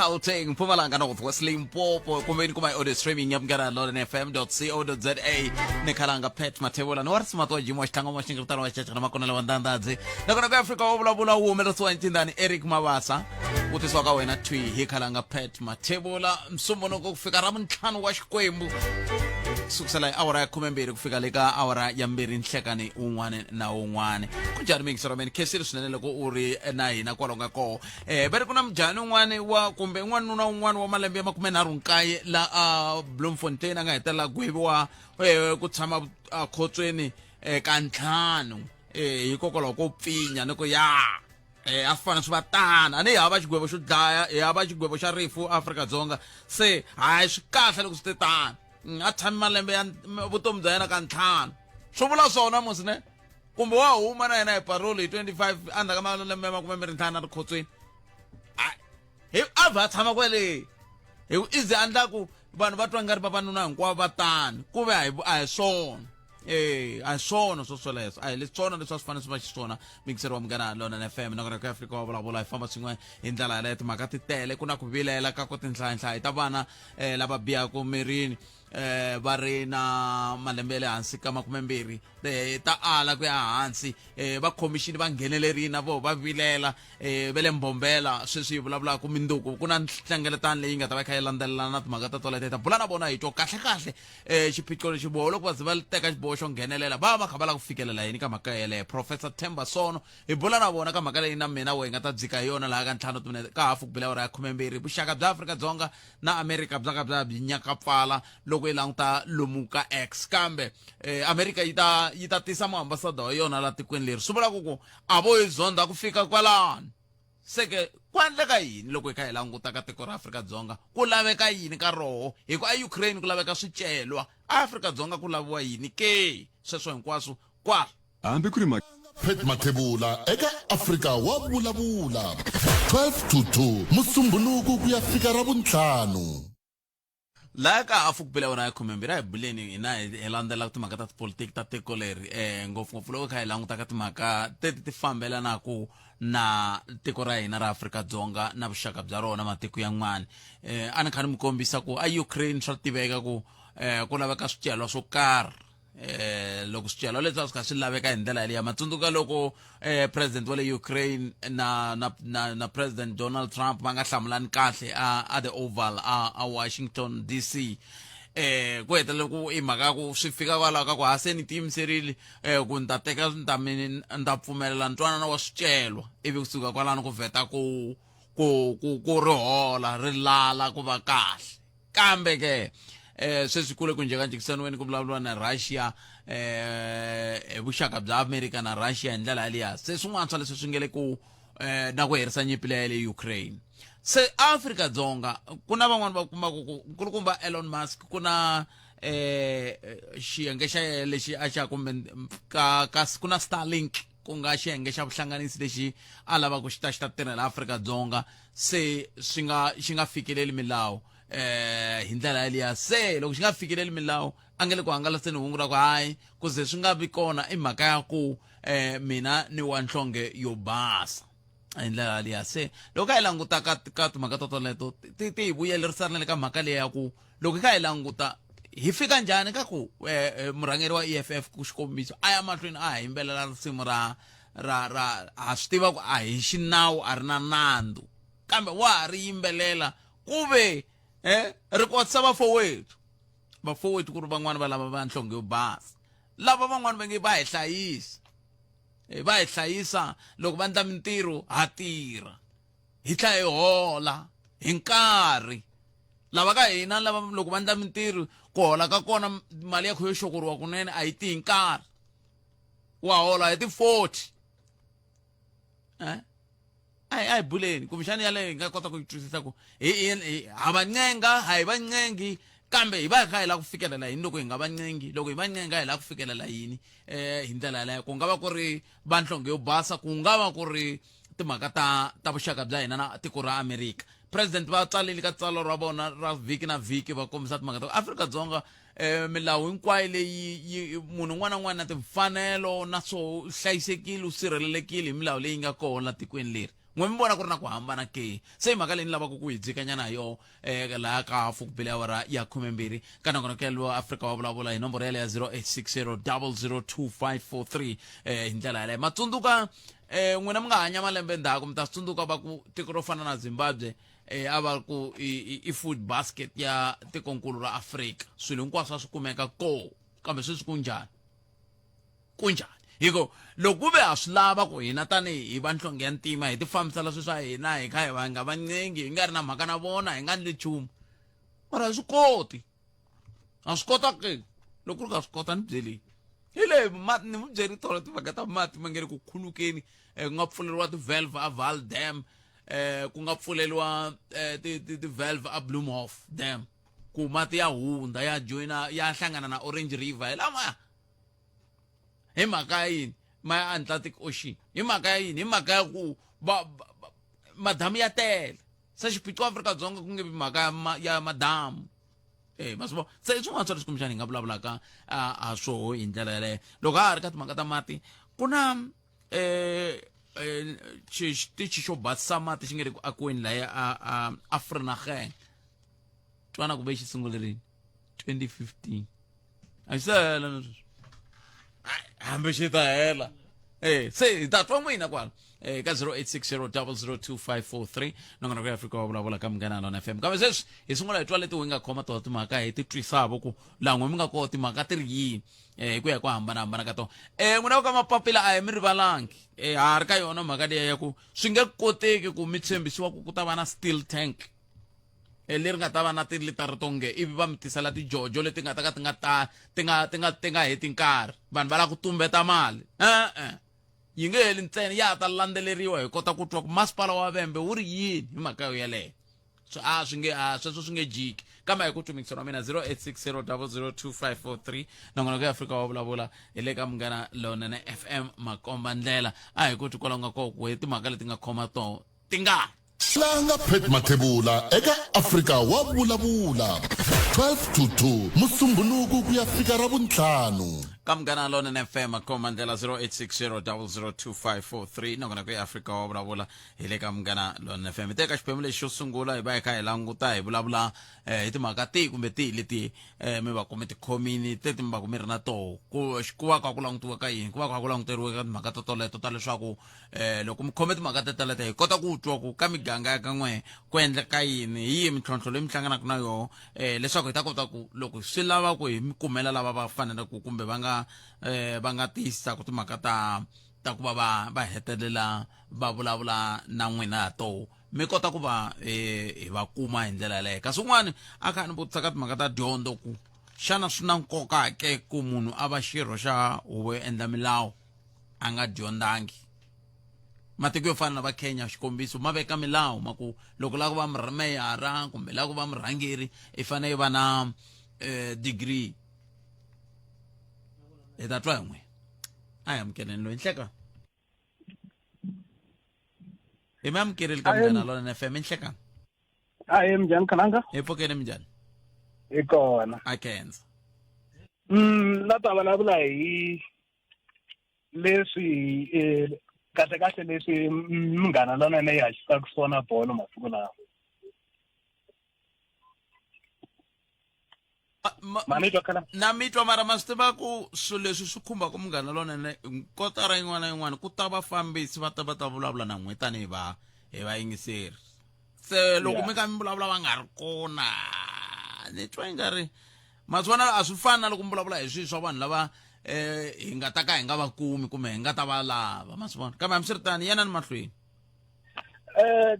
Gauteng, Mpumalanga, North West, Limpopo kumbe ni kuma hi audio streaming ya Munghana Lonene FM co za. Ni khalanga Pat Mathebula ni wa risimato wa jimu wa xitlhango wa xingiritano wa xichachana makonela wa ndandadzi. Nakona ka Afrika wa vulavula wu humelerisiwa hi ncindani Eric Mabasa, wu tisiwa ka wena thwi hi khalanga Pat Mathebula msumbunoko ku fika ra muntlhanu wa Xikwembu, sukusela hi awara ya 12 ku fika le ka awara ya 2 nhlekani wun'wana na wun'wana. Ku njhani miyingisero mina? Khensile swinene loko u ri na hina kwalaho nga koho. Va ri ku na mujhani un'wani wa kumbe n'wanuna un'wana wa malembe ya 39 la a Bloemfontein a nga hetelela gweviwa ku tshama ekhotsweni ka ntlhanu hikokwalaho ko pfinya ni ku ya a swi fanele swi va tano. A ni hava xigwevo xo dlaya, hi hava xigwevo xa rifu Afrika-Dzonga, se hayi swi kahle loko swi te tano. A tshami malembe ya vutomi bya yena ka ntlhanu, swi vula swona musi ne kumbe wa huma na yena hi parole hi 25 endzhaku ka malembe ya 25 a ri khotsweni. Hi a vha a tshama kwale hi ku ize a ndla ku vanhu va twa nga ri vavanuna hinkwavo va tani, ku ve a hi swona. A hi swona swo swoleswo, a hi leswi swona leswi a swi fanele swi va xiswona. Mixer wa Munghana Lonene FM, nakona ku Afrika wa vulavula, hi famba swin'we hi ndlela yaleyo. Timhaka ti tele, ku na ku vilela ka ku tinhlayanhlaya ta vana lava bihaka mirini va ri na malembe ya le hansi ka 20 ta ala ku ya hansi. Va khomixini va nghenelerile na voho va vilela. Va le Mbombela sweswi hi vulavulaka minduku ku na nhlengeletano leyi nga ta va yi kha yi landzelelana na timhaka ta toleto. Hi ta bula na vona hi twa kahle kahle xiphiqo lexi voho loko va ze va teka xiboho xo nghenelela va va kha va lava ku fikelela yini ka mhaka yeleyo. Professor Themba Sono, hi bula na vona ka mhaka leyi na mina we hi nga ta dzika hi yona laha ka ntlhanu timinete ka hafu ku bile awara ya 12. Vuxaka bya Afrika-Dzonga na Amerika bya ka bya byi nyakapfala loko yi languta lomu ka X, kambe Amerika yi ta yi ta tisa muambasada wa yona la tikweni leri, swi vulaka ku a vo yi zonda ku fika kwalano. Se ke ku endleka yini loko hi kha hi languta ka tiko ra Afrika-Dzonga? Ku laveka yini ka roho? Hi ku a Ukraine ku laveka swicelwa, a Afrika-Dzonga ku laviwa yini ke? Sweswo hinkwaswo kwala. Hambi ku ri ma. Pat Mathebula eka Afrika wa vulavula 12 to 2 Musumbhunuku ku ya fika Ravuntlhanu. Laha ka hafu ku bile awara ya 12, a hi buleni hina hi landzela timhaka ta tipolitiki ta tiko leri, ngopfungopfu loko hi kha hi languta ka timhaka teti ti fambelanaka na tiko ra hina ra Afrika-Dzonga na vuxaka bya rona matiko yan'wana. A ni kha ni mi kombisa ku a Ukraine swa tiveka ku ku laveka swicelwa swo karhi. Loko swicelwa leswi a swi kha swi laveka hi ndlela yaleyo, matsundzuka loko president wa le Ukraine na president Donald Trump va nga hlamulani kahle a the Oval a Washington DC, ku hetelela ku i mhaka ya ku swi fika kwalaho ka ku ha se ni tiyimiserile ku ni ta teka ni ta mi ni ta pfumelela ntwanano wa swicelwa, ivi kusuka kwalano ku vheta ku ri hola ri lala ku va kahle. Kambe ke sweswi kule ku njhekanjhekisaniweni ku vulavuriwa na Russia, hi vuxaka bya America na Russia hi ndlela yaliya, se swin'wana swa leswi swi nge le ku na ku herisa nyimpi leya le Ukraine. Se Afrika-Dzonga ku na van'wani va kumaka ku nkulukumba Elon Musk ku na xiyenge xa yena lexi a xa kumbe ka ka ku na Starlink, ku nga xiyenge xa vuhlanganisi lexi a lavaka xi ta xi ta tirhela Afrika-Dzonga, se swi nga xi nga fikeleli milawu hi ndlela yaliya. Se loko xi nga fikeleli milawu, a nge le ku hangalaseni hungu ra ku hayi ku ze swi nga vi kona i mhaka ya ku mina ni wa nhlonge yo basa hi ndlela yaliya. Se loko a hi languta ka timhaka to toleto ti hi vuyelerisa na le ka mhaka leyi ya ku loko hi kha hi languta hi fika njhani ka ku murhangeri wa EFF ku xikombiso a ya mahlweni a ha yimbelela risimu ra ra ra ha swi tiva ku a hi xinawu a ri na nandzu, kambe wa ha ri yimbelela ku ve ri kotisa vafowethu vafowethu ku ri van'wani va lava va nhlonge yo basa, lava van'wani va nge va hi hlayisa, va hi hlayisa loko va endla mintirho ha tirha hi tlhela hi hola hi nkarhi. Lava ka hina lava loko va endla mintirho ku hola ka kona mali ya kho yo xokoriwa kunene a yi ti hi nkarhi, wa hola hi ti 40. A hi buleni kumbexani yaleyo hi nga kota ku yi twisisa ku hi ha va ncenga, ha hi va ncengi, kambe hi va hi kha hi lava ku fikelela yini loko hi nga va ncengi, loko hi va ncenga hi lava ku fikelela yini hi ndlela yaleyo. Ku nga va ku ri va nhlonge yo basa, ku nga va ku ri timhaka ta vuxaka bya hina na tiko ra Amerika. President va tsalile ka tsalwa ra vona ra vhiki na vhiki va kombisa timhaka ta Afrika-Dzonga, milawu hinkwayo leyi munhu un'wana na un'wana na timfanelo na swo hlayisekile, u sirhelelekile hi milawu leyi nga kona tikweni leri. N'we mi vona ku ri na ku hambana ke? Se hi mhaka leyi ni lavaka ku hi dzikanyana hi yoho um laha ka hafu ku bile awara ya 12 ka nongonokelo wa Afrika wa Vulavula hi nomboro yaleyo ya 0860 002543. Hi ndlela yaleyo ma tsundzuka, n'wina mi nga hanya malembe ndzhaku, mi ta swi tsundzuka va ku tiko ro fana na Zimbabwe a va ku i food basket ya tikonkulu ra Afrika, swilo hinkwaswo a swi kumeka ko. Kambe sweswi ku njhani? Ku njhani? Hi ku loko ku ve ha swi lava ku hina tanihi hi va nhlonge ya ntima hi ti fambisela swilo swa hina, hi kha hi va nga vancengi, hi nga ri na mhaka na vona, hi nga ndli nchumu, mara hi swi koti. Ha swi kota ke? Loko ku ri ka swi kota, ni byeleni. Hi leyi mati, ni mu byeli tolo timhaka ta mati ma nge ri ku khulukeni, ku nga pfuleriwa ti-valve a Vaal Dam, ku nga pfuleriwa ti-valve a Bloemhof Dam, ku mati ya hundza ya joyina ya hlangana na Orange River hi lamaya. Hi mhaka ya yini ma ya Atlantic Ocean? Hi mhaka ya yini? Hi mhaka ya ku va madamu ya tele. Se xiphiqo Afrika-Dzonga ku nge vi mhaka ya madamu. Ma swi vona? Se i swin'wana swa leswi kumbexana hi nga vulavulaka ha swoho hi ndlela yaleyo. Loko ha ha ri ka timhaka ta mati, ku na xitichi xo basisa mati xi nge ri ku akiweni laya a Vereeniging. Twana ku ve xi sungule rini? 2015. A xi se hela na sweswi, hambi xi ta hela. Se hi ta twa n'wina kwala ka 0860 002543, nongonoko ya Afrika wa Vulavula ka Munghana Lona FM. Kambe sweswi hi sungula hi twa leti hi nga khoma tona timhaka, hi ti twisavo ku laha n'we mi nga koho timhaka ti ri yini, hi ku ya hi ku hambanahambana ka tona. N'wina ka mapapila a hi mi rivalangi. Ha ri ka yona mhaka liya ya ku swi nge koteki ku mi tshembisiwa ku ku ta va na steel tank leri nga ta va na tilitara to nge, ivi va mi tisela tijojo leti nga ta ka ti nga ta ti nga ti nga ti nga heti nkarhi. Vanhu va lava ku tumbeta mali. E-e, yi nge heli ntsena, ya ha ta landzeleriwa, hi kota ku twa ku masipala wa Vhembe wu ri yini hi mhaka yo yeleyo. Swi a swi nge a sweswo swi nge jiki. Kambe hi ku twa wa mina 0860 002543, nongonoko ya Afrika wa Vulavula hi le ka Munghana Lonene FM, makomba ndlela. A hi ku twi kwalaho nga kona ku hi timhaka leti nga khoma toho tingani. Tlanga Pat Mathebula eka Afrika wa Vulavula 12 to 2 Musumbhunuku ku ya fika Ravuntlhanu. Ka Munghana Lonene FM, makomba ndlela 0860 002543, nongonoko ya Afrika wa Vulavula hi le ka Munghana Lonene FM. Hi teka xiphemu lexi xo sungula hi va hi kha hi languta, hi vulavula hi timhaka tihi kumbe tihi leti mi va ku mi tikhomini, teti mi va ku mi ri na toho, ku ku va ka ku langutiwa ka yini, ku va ka ku languteriwe ka timhaka to toleto ta leswaku loko mi khome timhaka teteleto hi kota ku twa ku ka miganga ya ka n'we ku endleka yini, hi yihi mintlhontlho leyi mi hlanganaka na yoho, leswaku hi ta kota ku loko swi lava ku hi mi kumela lava va faneleke kumbe va nga va nga tiyisisaka timhaka ta ku va va hetelela va vulavula na n'wina ha toho, mi kota ku va hi va kuma hi ndlela yaleyo. Kasi un'wana a kha a ni vutisa ka timhaka ta dyondzo ku xana swi na nkoka ke ku munhu a va xirho xa huvo yo endla milawu a nga dyondzangi? Matiko yo fana na va Kenya, xikombiso, ma veka milawu ma ku loko lava ku va meyara kumbe lava ku va murhangeri i fanele va na degree. Hi ta twa hi n'we. A hi amukeleni loyi. Nhleka hi mi amukeleli ka Munghana Lonene FM. Nhlekani. Ahe, minjhani Khalanga? Hi pfukeni, minjhani? Hi kona. A khensa. La ta vulavula hi leswi kahle kahle leswi Munghana Lonene yi haxisaka swona bolo masiku lawa. Na mi twa, mara ma swi tiva ku swilo leswi swi khumbaka Munghana Lonene kotara yin'wana na yin'wana ku ta vafambisi va ta va ta vulavula na n'we tanihi va hi vayingiseri. Se loko mi kha mi vulavula va nga ri kona, ni twa yi nga ri, ma swi vona, a swi fani na loko mi vulavula hi swilo swa vanhu lava hi nga ta ka hi nga va kumi kumbe hi nga ta va lava, ma swi vona. Kambe hambiswiritano, yanani mahlweni.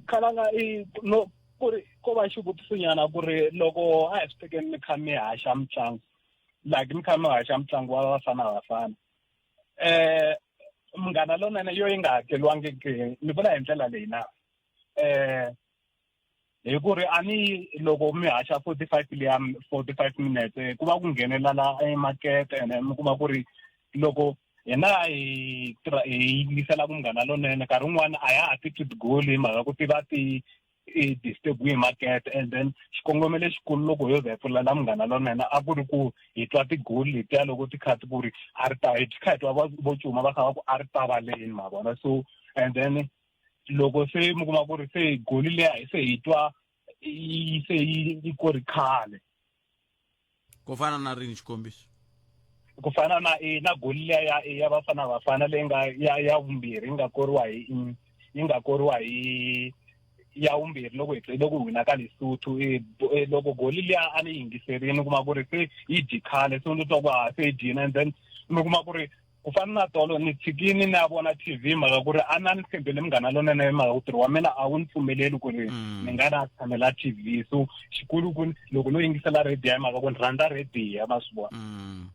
Khalanga, i no ku ri ko va xivutisonyana ku ri loko a hi swi tekeni mi kha mi haxa mitlangu, like mi kha mi haxa mitlangu wa Bafana Bafana, Munghana Lonene yo yi nga hakeriwangiki, ni vula hi ndlela leyi na hi ku ri a ni loko mi haxa 45 liya, 45 minutes, ku va ku nghenelela emakete, ene mi kuma ku ri loko hina hi tirha hi yingisela ku Munghana Lonene, nkarhi wun'wani a ya ha ti twi tigoli hi mhaka ku ti va ti i disturb hi market. And then xikongomelo lexikulu loko yo za hi pfulela Munghana Lonene a ku ri ku hi twa tigoli letiya loko ti kha ti ku ri a ri ta hi kha hi twa vo cuma va kha va ku a ri tavaleni, ma vona. So and then Loko se mi kuma ku ri se goli liya se hi twa yi se yi kori khale. Ku fana na rini, xikombiso? Ku fana na na goli liya ya Bafana Bafana leyi nga ya vumbirhi, yi nga koriwa hi ya vumbirhi loko hi wina ka Lesotho. Loko goli liya a ni yingiserini, kuma ku ri se yi dyi khale, se ni twa ku ha se yi dyini. And then mi kuma ku ri ku fana na tolo ni tshikini ni ya vona TV, mhaka ku ri a na ni tshembele Munghana Lonene, mhaka ku ntirho wa mina a wu ni pfumeleli ku ri ni nga na tshamela TV. So xikulu ku loko no yingisela radio, hi mhaka ku ni rhandza radio, ma swi vona.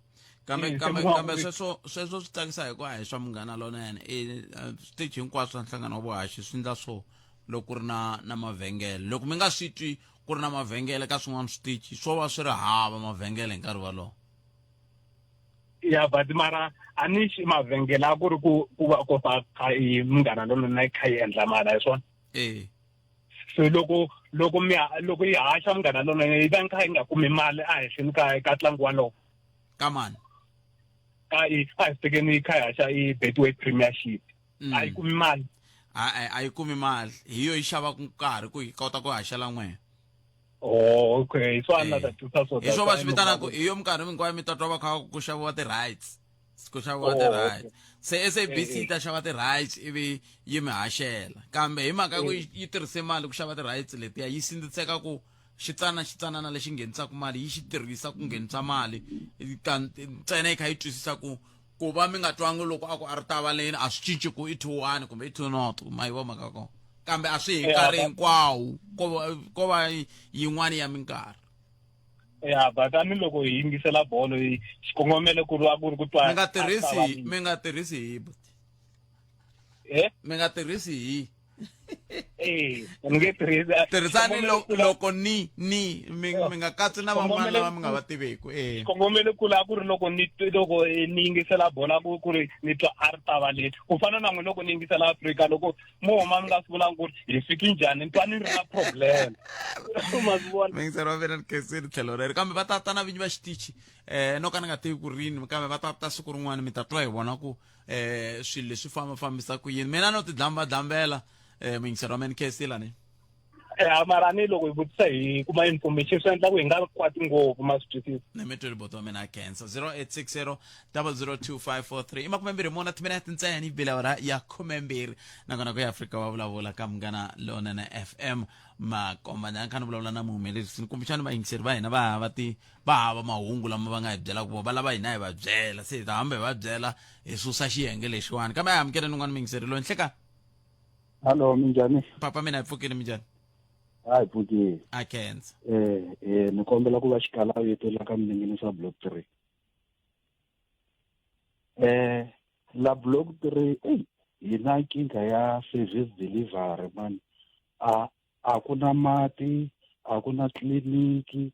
Kambe kambe sweswo swi tsakisa hi ku a hi swa Munghana Lonene, i switichi hinkwaswo swa nhlangano wa vuhaxi swi ndla swo loko ku ri na mavhengele. Loko mi nga swi twi ku ri na mavhengele ka swin'wana switichi, swo va swi ri hava mavhengele hi nkarhi wolowo. Ya, but mara a ni mavhengele a ku ri ku va ko fa kha i Munghana Lonene yi kha yi endla mali, a hi swona? Eh. So loko yi haxa Munghana Lonene, yi va yi kha yi nga kumi mali ehenhleni ka ntlangu walowo. Ka mani? Ka i a hi tekeni yi kha yi haxa i Betway Premiership, a yi kumi mali. A yi kumi mali, hi yo yi xavaka nkarhi ku yi kota ku haxela n'wina. Oh, okay, so a ni la ta twisisa swo. Hi swo va swi vitanaka, hi yo minkarhi hinkwayo mi ta twa va kha ku xaviwa ti-rights, ku xaviwa ti-rights. Se SABC yi ta xava ti-rights ivi yi mi haxela, kambe hi mhaka ku yi tirhise mali ku xava ti-rights letiya, yi sindziseka ku xitsana xitsanana lexi nghenisaka mali yi xi tirhisa ku nghenisa mali ntsena, yi kha yi twisisa ku va mi nga twangi loko a ku a ri ta va leni, a swi cinci ku i 2-1 kumbe i 2-0, ma yi vo mhaka kona. Kambe a swi hi nkarhi hinkwawo, ko va yin'wani ya minkarhi. Ya, but a ni loko hi yingisela bolo, hi xikongomelo ku ri a ku ri ku twa. Mi nga tirhisi hi buti. Eh? Mi nga tirhisi hi. Eh, ni nge tirhisi. Tirhisani loko ni mi nga katsi na van'wana lava mi nga va tiveku, eh. Xikongomelo kulu a ku ri loko ni yingisela bola, ku ri ni twa a ri tava leti ku fana na n'wi loko ni yingisela Afrika, loko mo huma mi nga swi vulanga ku ri hi fiki njhani, ni twa ni ri na problem, ma swi vona. Muyingiseri wa mina, ni khensini tlhelo rero, kambe va ta ta na vinyi va xitichi, no ka ni nga tivi ku rini, kambe va ta ta siku rin'wana, mi ta twa hi vona ku swilo leswi famba fambisa ku yini. Mina no ti dlamba dlambela, muyingiseri wa mina, ni khensile ni. Ya, mara ni loko hi vutisa hi kuma information, swi endla ku hi nga kwati ngopfu, ma swi twisisa. Ni mi tweli, boto wa mina, khensa. 0860 002543, i 24 timinete ntsena yi bile awara ya 12, nakona ku ya Afrika wa Vulavula ka Munghana Lonene FM. Makomba ni kha ni vulavula na muhumelerisi, kumbexani vayingiseri va hina va hava ti va hava mahungu lama va nga hi byelaka vo va lava hina hi va byela, se hi ta hamba hi va byela, hi susa xiyenge lexiwani. Kambe a hi amukeleni un'wana muyingiseri loyi. Nhleka. Hallo, minjhani? Papa mina, hi pfukile, minjhani? Hayi, pfukile. A khensa. Ni kombela ku va xikalavito la ka Mninginisa block 3. La block 3, ey, hi na nkingha ya service delivery man. A ku na mati, a ku na tliliniki,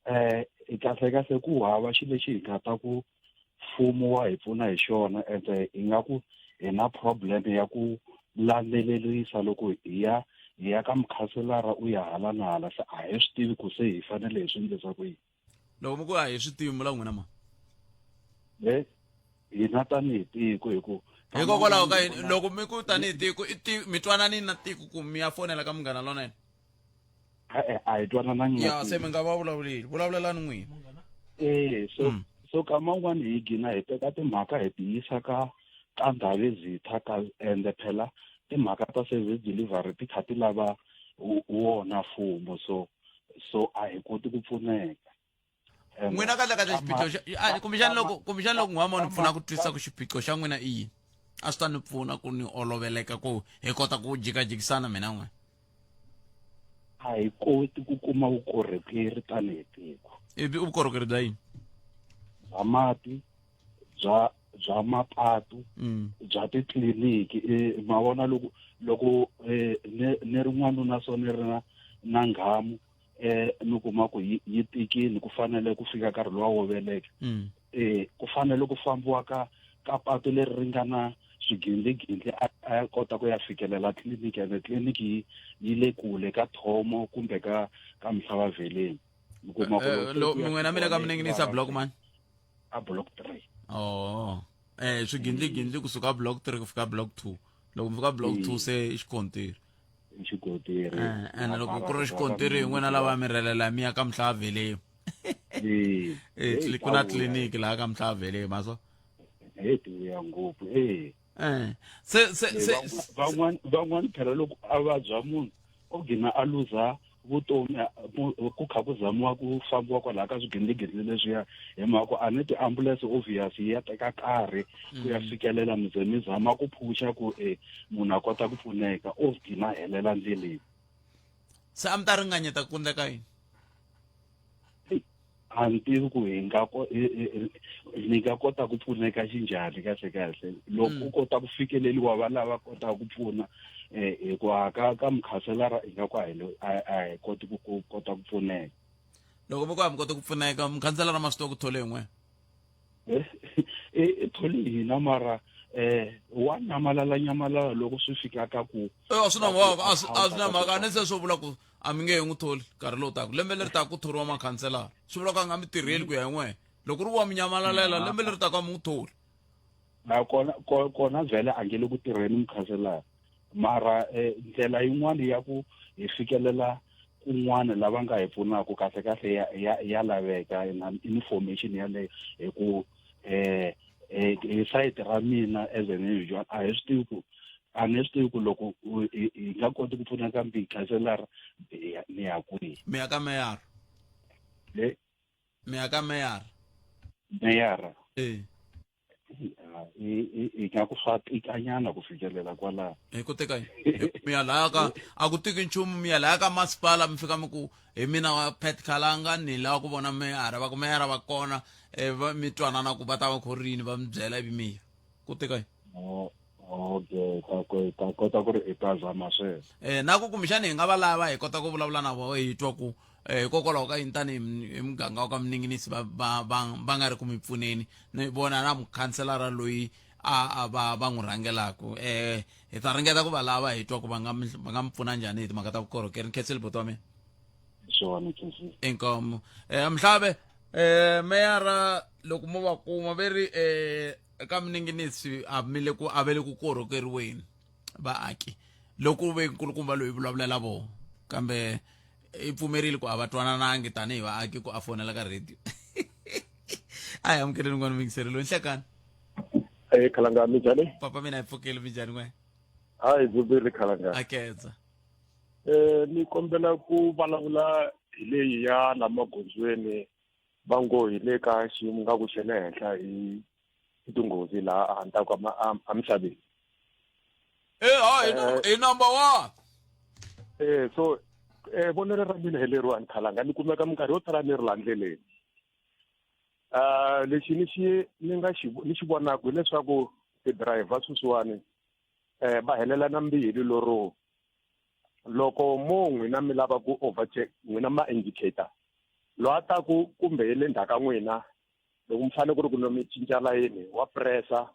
kahle kahle ku hava xilo lexi hi nga ta ku mfumo wa hi pfuna hi xona. Ende hi nga ku hi na problem ya ku landzelerisa loko hi ya ka mukhanselara, u ya hala na hala, se a hi swi tivi ku se hi fanele hi swi endlisa ku yini. Loko mi ku a hi swi tivi, mula n'wina ma? E hina tanihi tiko, hi ku Hikokwalaho ka yini loko mi ku tanihi tiko, i ti mi twanani na tiko ku mi ya fonela ka Munghana Lonene? E-e, a hi twananangi na Ya, se tiko. mi nga va vulavuleli, vulavulelani n'wina. E so so kama un'wana hi gina hi teka timhaka hi ti yisa ka Ndhavezitha ka, ende phela timhaka ta service delivery ti kha ti lava wona mfumo, so a hi koti ku pfuneka. N'wina kahle kahle xiphiqo xa kumbexani loko n'wama ni pfuna ku twisisa ku xiphiqo xa n'wina i yini, a swi ta ni pfuna ku ni oloveleka ku hi kota ku jikajikisana mina n'wina. A hi koti ku kuma vukorhokeri tanihi tiko. I vukorhokeri bya yini? Bya mati, bya mapatu, bya titliliniki. Ma vona, loko ni ri n'wanuna, so ni ri na nghamu, mi kuma ku yi tikini, ku fanele ku fika nkarhi luwa wo veleka, ku fanele ku fambiwa ka patu leri ri nga na swigindligindli, a kota ku ya fikelela tliliniki, ende tliliniki yi le kule ka Thomo kumbe ka Mhlavaveleni. Mi kuma ku loko se ku ya N'wina mi le ka fika Mninginisa block mani? A block 3. Oh, swigindligindli kusuka block 3 ku fika block 2. Loko mi fika block 2 se i xikontiri. I xikontiri. Eh, ene loko ku ri xikontiri n'wina lava mi rhelela mi ya ka Mhlaveleni. Eh, Eh, ku na tliliniki laha ka Mhlaveleni maso. He ti vuya ngopfu eh. Eh. Se se se van'wana van'wana phela loko a vabya munhu o gina a luza vutomi ku kha ku zamiwa ku fambiwa kwalaha ka swigindligindli leswiya hi mhaka ku a ni tiambulense obvious yi ya teka nkarhi ku ya fikelela mi ze mi zama ku phusha ku e munhu a kota ku pfuneka o gina helela ndleleni. Se a mi ta ringanyeta ku endleka yini? A ni tivi ku hi nga ko ni nga kota ku pfuneka xinjhani kahle kahle loko u kota ku fikeleliwa va lava kotaka ku pfuna eh hikuva ka ka mukhanselara hi nga ku a hi a hi koti ku ku kota ku pfuneka. Loko mi ku a mi koti ku pfuneka, mukhanselara ma swi tiva ku thole hi n'we? I thole hina mara eh wa nyamalala nyamalala loko swi fika ka ku Eh, a swi na mhaka a swi a swi na mhaka a ni se swo vula ku a mi nge he n'wi tholi nkarhi lowu taka lembe leri taka ku thoriwa makhanselara swi vula ku a nga mi tirheli ku ya hi n'wehe loko ri wa mi nyamalalela lembe leri taka a mi n'wi tholi. Na kona kona vhele a nge le ku tirheni mukhanselara mara eh, ndlela yin'wana ya ku hi fikelela kun'wana lava nga hi pfunaka kahle kahle ya ya ya laveka na information yaleyo hi ku eh eh hi sayiti ra mina as an individual a hi swi tivi ku a ni swi tivi ku loko hi nga koti ku pfuneka mikhanselara ni ya kwihi. Mi ya ka meyara. Mi ya ka meyara. Meyara. Eh. Hi nga ku swa tikanyana ku fikelela kwalaho. Hi ku tika mi ya laya ka a ku tiki nchumu mi ya laya ka masipala mi fika mi ku hi mina wa Pat Khalanga ni lava ku vona meyara va ku meyara va kona eh, va mi twanana ku va ta va khorini va mi byela ivi mi ya ku tika. Oh, okay ta ko ta kota ku ri hi ta zama sweswo. Eh na ku kumbexani hi nga va lava hi kota ku vulavula na vona hi twa ku eh hikokwalaho ka yini tanihi hi muganga wa ka Mninginisi va va va va nga ri ku mi pfuneni ni vona na mukhanselara loyi a a va va n'wi rhangelaku eh hi ta ringeta ku va lava hi twa ku va nga mi va nga mi pfuna njhani hi timhaka ta vukorhokeri. Ni khensile buti wa mina. Swona khensile. Inkomu. Eh Mhlabe eh meyara loko mo va kuma ve ri eh eka Mninginisi a mi le ku a ve le ku korhokeriweni vaaki loko ve nkulukumba loyi vulavulela voho kambe i pfumerile ku a va twananangi tanihi vaaki ku a fonela ka radio. A hi amukeleni n'wana muyingiseri loyi. Nhlekani. Eh Khalanga, minjhani? Papa mina hi pfukile, minjhani n'we? Hayi dzubile Khalanga. A kedza. Eh ni kombela ku vulavula hi leyi ya la magondzweni va ngo hi le ka xiyimo nga ku xa le henhla hi tinghozi laha a ni ta ku emisaveni. Eh ha hi number 1. Eh so eh vonelo ra mina hi leriwani Khalanga ni kumeka minkarhi yo tala ni ri la ndleleni. Lexi ni xi ni nga xi ni xi vonaka hileswaku ti-driver sweswiwani va helelana mbilu lero loko mo n'wina mi lava ku overcheck n'wina ma indicator loyi a taku kumbe hi le ndzhaku ka n'wina loko mi fanele ku ri ku no mi cinca layeni wa pressa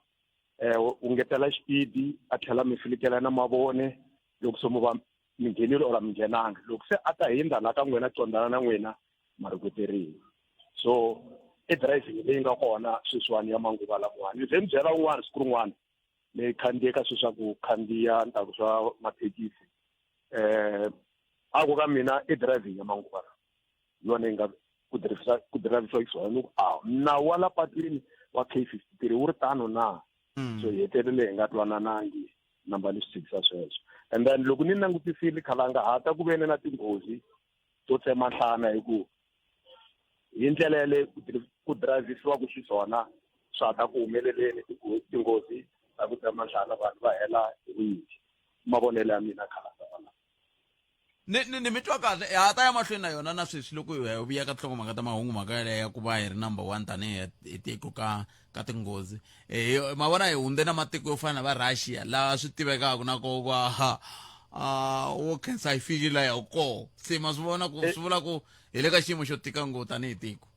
u ngetela xipidi a tlhela mi filikela na mavone loko se mo va mi nghenile or a mi nghenanga loko se a ta hindza la ka n'wina qondana na n'wina ma ri koteriwa. So i driving leyi nga kona sweswiwani ya manguva lamawani ni ze ni byela un'wana siku rin'wana ni khandziye ka swilo swa ku khandziya ni ta ku swa mathekisi a ku ka mina i driving ya manguva lawa yona yi nga ku dirhisa ku dirhisa xiswona ni ku a nawu wa la patwini wa K53 wu ri tano na. So hi hetelele hi nga twananangi namba ni swi tshikisa sweswo. And then loko ni langutisile Khalanga ha ta ku ve ni na tinghozi to tsema nhlana hi ku hi ndlela yaleyo ku dirayivhisiwaka xiswona swa ta ku humeleleni tinghozi ta ku tsema nhlana vanhu va hela hi vunyingi. Mavonelo ya mina Khalanga kwalaho. Ni ni ni mi twa kahle ha ta ya mahlweni na yona na sweswi loko hi vuya ka tinhlokomhaka ta mahungu mhaka yaleyo ya ku va hi ri number 1 tanihi hi tiko ka ka tinghozi. Eh ma vona hi hundze na matiko yo fana na va Russia laha swi tivekaka na ko va a wo khensa hi fikile la ya koho se ma swi vona ku swi vula ku hi le ka xiyimo xo tika ngopfu tanihi tiko.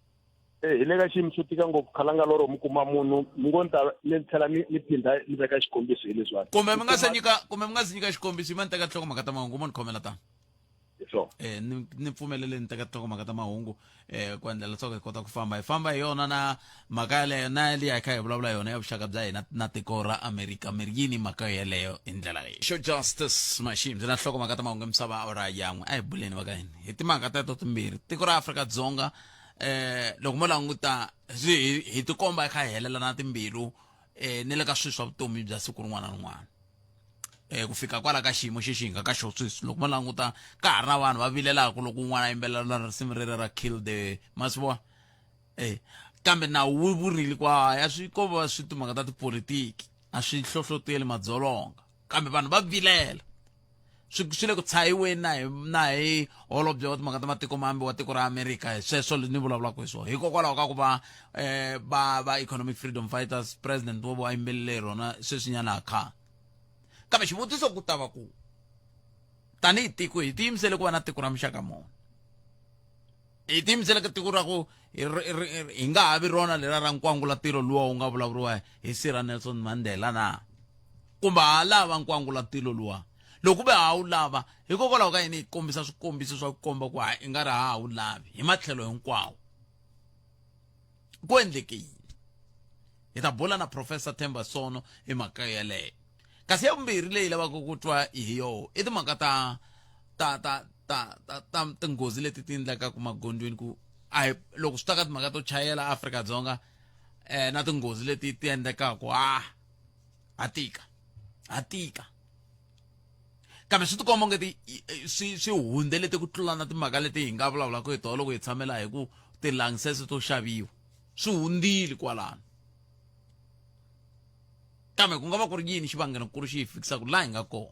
Eh hi le ka xiyimo xo tika ngopfu Khalanga loro mi kuma munhu mi ngo ni ta ni tlhela ni ni phinda ni veka xikombiso hi leswiwani. Kumbe mi nga se nyika kumbe mi nga se nyika xikombiso yi ma ni teka tinhlokomhaka ta mahungu mo ni khomela tano. Hi swona. Ni pfumelele ni teka tinhlokomhaka ta mahungu ku endla leswaku hi kota ku famba hi famba hi yona na mhaka yaleyo na liya hi kha hi vulavula yona ya vuxaka bya hina na tiko ra Amerika. Mi ri yini mhaka yeleyo hi ndlela leyi? Xo Justice Mashimzi na nhlokomhaka ta mahungu ya misava awara yan'we. A hi buleni va ka hina hi timhaka teto timbirhi. Tiko ra Afrika-Dzonga loko mo languta swi hi tikomba hi kha hi helelana timbilu ni le ka swilo swa vutomi bya siku rin'wana na rin'wana. Ku fika kwala ka xiyimo xexi hi nga ka xo sweswi, loko mo languta ka ha ri na vanhu va vilelaka loko un'wana a yimbelela na risimu reri ra kill the ma swi vona. Kambe nawu wu vurile ku a swi ko va swi timhaka ta tipolitiki, a swi hlohloteli madzolonga, kambe vanhu va vilela. Swi le ku tshahiweni na hi holobye wa timhaka ta matiko mambe wa tiko ra Amerika. Hi sweswo ni vulavulaka hi swona, hikokwalaho ka ku va va Economic Freedom Fighters president wa vo a yimbelele rona sweswinyana kha. Kambe xivutiso ku ta va ku tanihi tiko hi tiyimisele ku va na tiko ra muxaka muni? Hi tiyimisele ka tiko ra ku hi nga ha vi rona lera ra nkwangulatilo luwa wu nga vulavuriwa hi Sir Nelson Mandela na? Kumbe ha lava nkwangulatilo luwa? Loko ku ve ha wu lava, hikokwalaho ka yini hi kombisa swikombiso swa ku komba ku i nga ri ha wu lavi hi matlhelo hinkwawo? Ku endleke yini? Hi ta bula na Professor Themba Sono hi mhaka yeleyo. Kasi ya vumbirhi leyi lavaka ku twa hi yoho i timhaka ta ta ta ta ta ta tinghozi leti ti endlekaka magondzweni, ku a hi loko swi ta ka timhaka to chayela Afrika-Dzonga na tinghozi leti ti endlekaka, ha tika, ha tika. Kambe swi tikomba onge ti swi hundzelete ku tlula na timhaka leti hi nga vulavulaka hi tona loko hi tshamela hi ku tilayisense to xaviwa, swi hundzile kwalano. Kambe ku nga va ku ri yini xivangelonkulu xi hi fikisaka laha hi nga kona?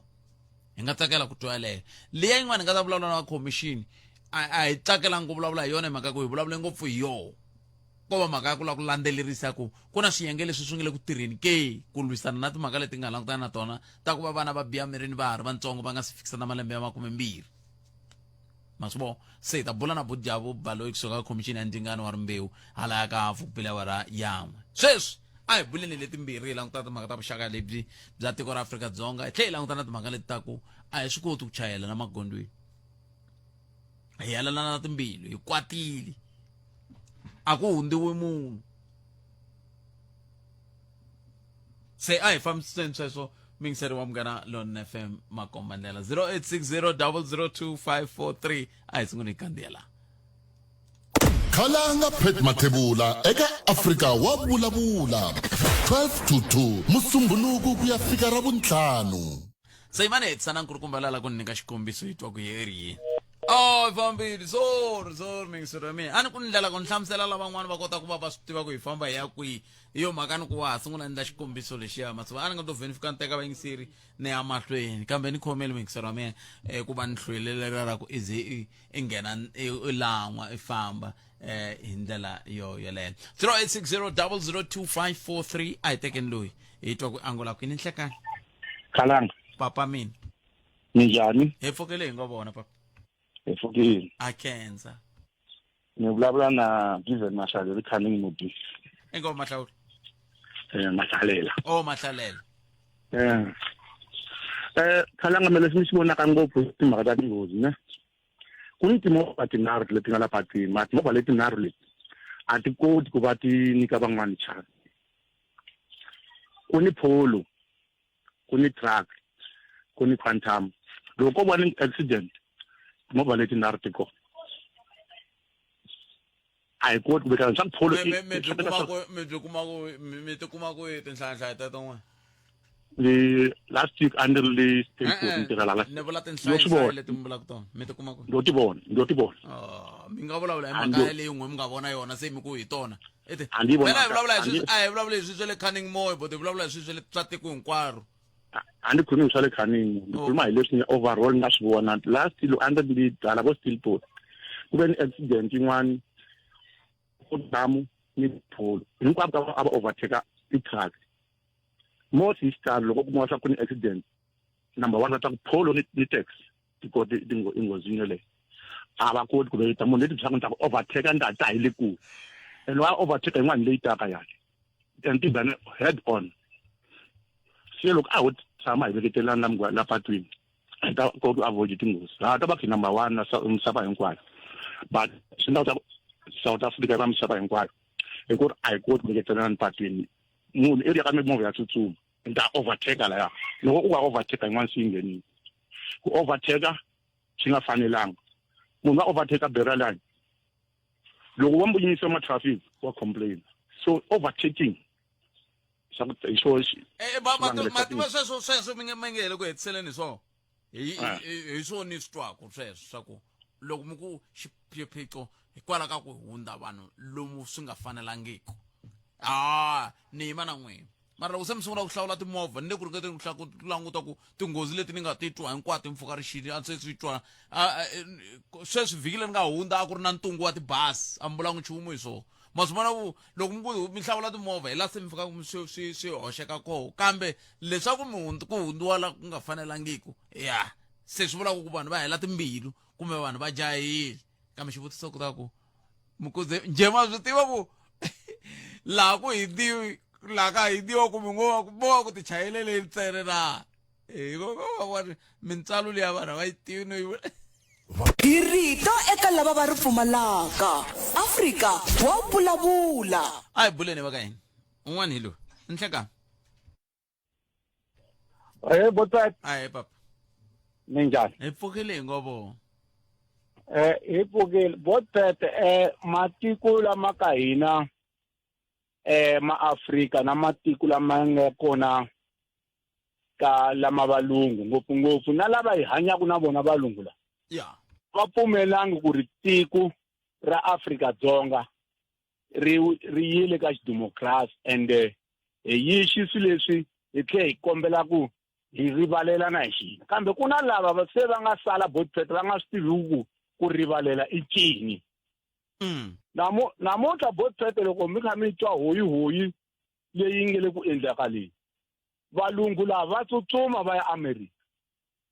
Hi nga tsakela ku twa yeleyo. Liya yin'wana hi nga ta vulavula na va khomixini, a hi tsakelanga ku vulavula hi yona hi mhaka ku hi vulavule ngopfu hi yoho. Ko va mhaka ya ku lava ku landzelerisa ku ku na swiyenge leswi swi nga le ku tirheni ke ku lwisana na timhaka leti nga langutana na tona ta ku va vana va biha mirini va ha ri vatsongo, va nga si fikisa na malembe ya 20. Ma swi vona? Se hi ta bula na Bujavu Baloyi kusuka ka khomixini ya ndzingano wa rimbewu hala ya ka hafu ku bile awara yan'we. Sweswi a hi buleni letimbirhi, hi languta timhaka ta vuxaka lebyi bya tiko ra Afrika-Dzonga, hi tlhela hi languta na timhaka leti ta ku a hi swi koti ku chayela na magondzweni, hi helelana na timbilu, hi kwatile, a ku hundziwi munhu. Se a hi fambiseni sweswo, mingiseri wa Munghana Lonene FM, makomba ndlela 0860002543. A hi sunguli hi kandziya laha. Khalanga Pat Mathebula eka Afrika wa vulavula 12 to 2 Musumbhunuku ku ya fika Ravuntlhanu. Se yimani hetisana nkulukumba la la ku ni nyika xikombiso hi twa ku hi ri yini. Oh, hi fambile. Sorry, sorry, mingiseri wa mina. A ni ku ni ndlela ku ni hlamusela lavan'wana va kota ku va va swi tiva ku hi famba hi ya kwihi. Hi yo mhaka ni ku wa ha sungula endla xikombiso lexiya masiku a ni nga to vhe ni fika ni teka vayingiseri ni ya mahlweni, kambe ni khomeli mingiseri wa mina ku va ni hlwelele ra ku i ze i nghena i lan'wa i famba hi ndlela yo yoleyo. 0860002543. A hi tekeni loyi hi twa ku angula kwini. Nhlekani. Khalanga. Papa mina. Minjhani? Hi pfukile hi ngo vona papa. Hi pfukile. A khensa. Ni vulavula na Given Mahlalela Khaning Modi. Inkomu Mahlawula. Mahlalela. Oh, Mahlalela. Khalanga mina lexi ni xi vonaka ngopfu i timhaka ta tinghozi ne. Ku ni timovha tinharhu leti nga la patwini, mara timovha letinharhu leti a ti koti ku va ti nyika van'wani chance. Ku ni Polo, ku ni truck, ku ni Quantum. Loko ko va ni accident, timovha letinharhu ti kona. A hi koti ku vekana swa Polo. Mi byi kuma ku mi byi kuma ku mi ti kuma ku tinhlayanhlaya teto n'we? Ni last week a ni ri le Stanford ni tirhela la. Ni vula tinhlayanhlaya leti mi vulaka tona, mi ti kuma ku? Ndo ti vona, ndo ti vona. Oh, mi nga vulavula hi mhaka yaleyo n'we mi nga vona yona se mi ku hi tona. Ete. A ndi vona. Phela hi vulavula hi swilo, a hi vulavula hi swilo swa le Canning Moy, but hi vulavula hi swilo swa le swa tiko hinkwaro. A ni khulumi swa le Canning, ni khuluma hi leswi ni overall ni nga swi vona. Last loko a ndzi ri hala vo Steelpoort, ku ve ni accident yin'wana, ku damu ni Polo, hinkwavo ka a va overtake ti-truck. Most hi xitalo loko kumiwa swa ku ni accident, number one va ta ku Polo ni taxi ti koti enghozini yoleyo. A va koti ku veketa munhu leti byaka ni ta ku overtake ni ta ta hi le kule, and wa overtake yin'wana leyi taka yale and ti bane head on. Se loko a ho tshama hi veketelana la patwini, Hi ta kota ku avoid tinghozi. Ha ta va khi number 1 na misava hinkwayo. But swi endla ku South Africa va misava hinkwayo. Hi ku ri a hi koti ku nyeketelana patwini. Munhu i ri ya ka mimovha ya tsutsuma. Ni ta overtake laya. Loko u nga overtake yin'wana swi yi nghenile. Ku overtake swi nga fanelanga. Munhu wa overtake barrier line. Loko va yimisa ma traffic wa complain. So overtaking swa ku hi xo Eh, ma tiva sweswo sweswo mi nge mi nge hele ku hetiseleni hi swona hi ah. hi swona ni swi twaku sweswo swa ku loko mi ku xiphiqo hikwalaho ka ku hundza vanhu lomu swi nga fanelangiku a ni yima na n'wina mara loko se mi sungula ku hlawula timovha ni le ku ringeteni ku languta ku tinghozi leti ni nga ti twa hinkwato mpfhuka ri xile a se swi twa sweswi vhiki leri nga hundza a ku ri na ntungu wa tibazi a mi vulanga nchumu hi swona ma swi vona ku loko mi ku mi hlawula timovha hi laha se mi fika swi swi swi hoxeka koho kambe leswaku mi ku hundziwa la ku nga fanelangiku ya se swi vulaka ku vanhu va hela timbilu kumbe vanhu va jahile kambe xivutiso ku ta ku mukuze njhe ma swi tiva ku laha ku hindiwi laha ka hindiwa ku mi ngo va ku mo va ku ti chayeleleni ntsena na hikuva mintswalo liya vanhu a va yi tivi no yi vula Hi rito eka lava va ri pfumalaka. Afrika wa vulavula. A hi buleni va ka hina. Un'wana hi loyi. Nhlekani. Hey, Botsat. Ahe papa. Minjhani? Hi pfukile hi ngovo. Eh, hi pfukile. Botsat, eh, matiko lama ka hina eh ma Afrika na matiko lama nga kona ka lama valungu ngopfungopfu na lava hi hanyaka na vona valungu la yeah. va pfumelangi ku ri tiko ra Afrika-Dzonga ri ri yile ka xidemokirasi ende hi yixi swilo leswi hi tlhe hi kombela ku hi rivalelana hi xina kambe ku na lava se va nga sala botpet va nga swi tivi ku ku rivalela i cini namuntlha botpet loko mi kha mi twa hoyi hoyi leyi nge le ku endleka leyi valungu lava va tsutsuma va ya amerika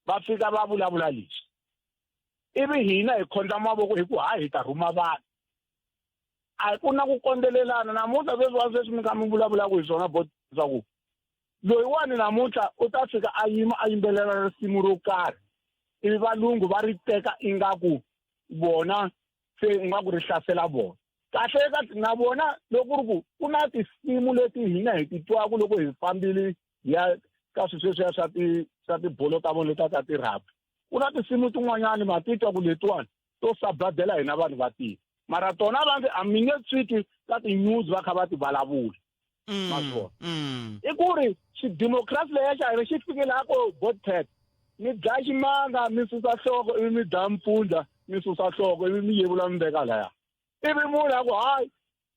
va fika va vulavula leswi ivi hina hi khondla mavoko hi ku hayi hi ta rhuma vanhu a ku na ku kondzelelana namuntlha sweswi wa sweswi mi kha mi vulavulaka hi swona bot swa ku loyiwani namuntlha u ta fika a yima a yimbelela risimu ro karhi ivi valungu va ri teka ingaku vona se ingaku ri hlasela vona kahle ka na vona loko ku ri ku ku na tinsimu leti hina hi ti twaku loko hi fambile hi ya ka swilo sweswiya swa ti swa tibolo ta vona letiya ta ti-rugby ku na tinsimu tin'wanyani ma titwa ku letiwani to sabadela hina vanhu va tiko mara tona va nge a mi nge tswiki ka ti-news va kha va ti vulavula ma swi vona i ku ri xidemokirasi leya xa hina xi fike laha ko botpet mi dlaya ximanga mi susa nhloko ivi mi dlaya mpfundla mi susa nhloko ivi mi yevula mi veka laya ivi munhu a ku hayi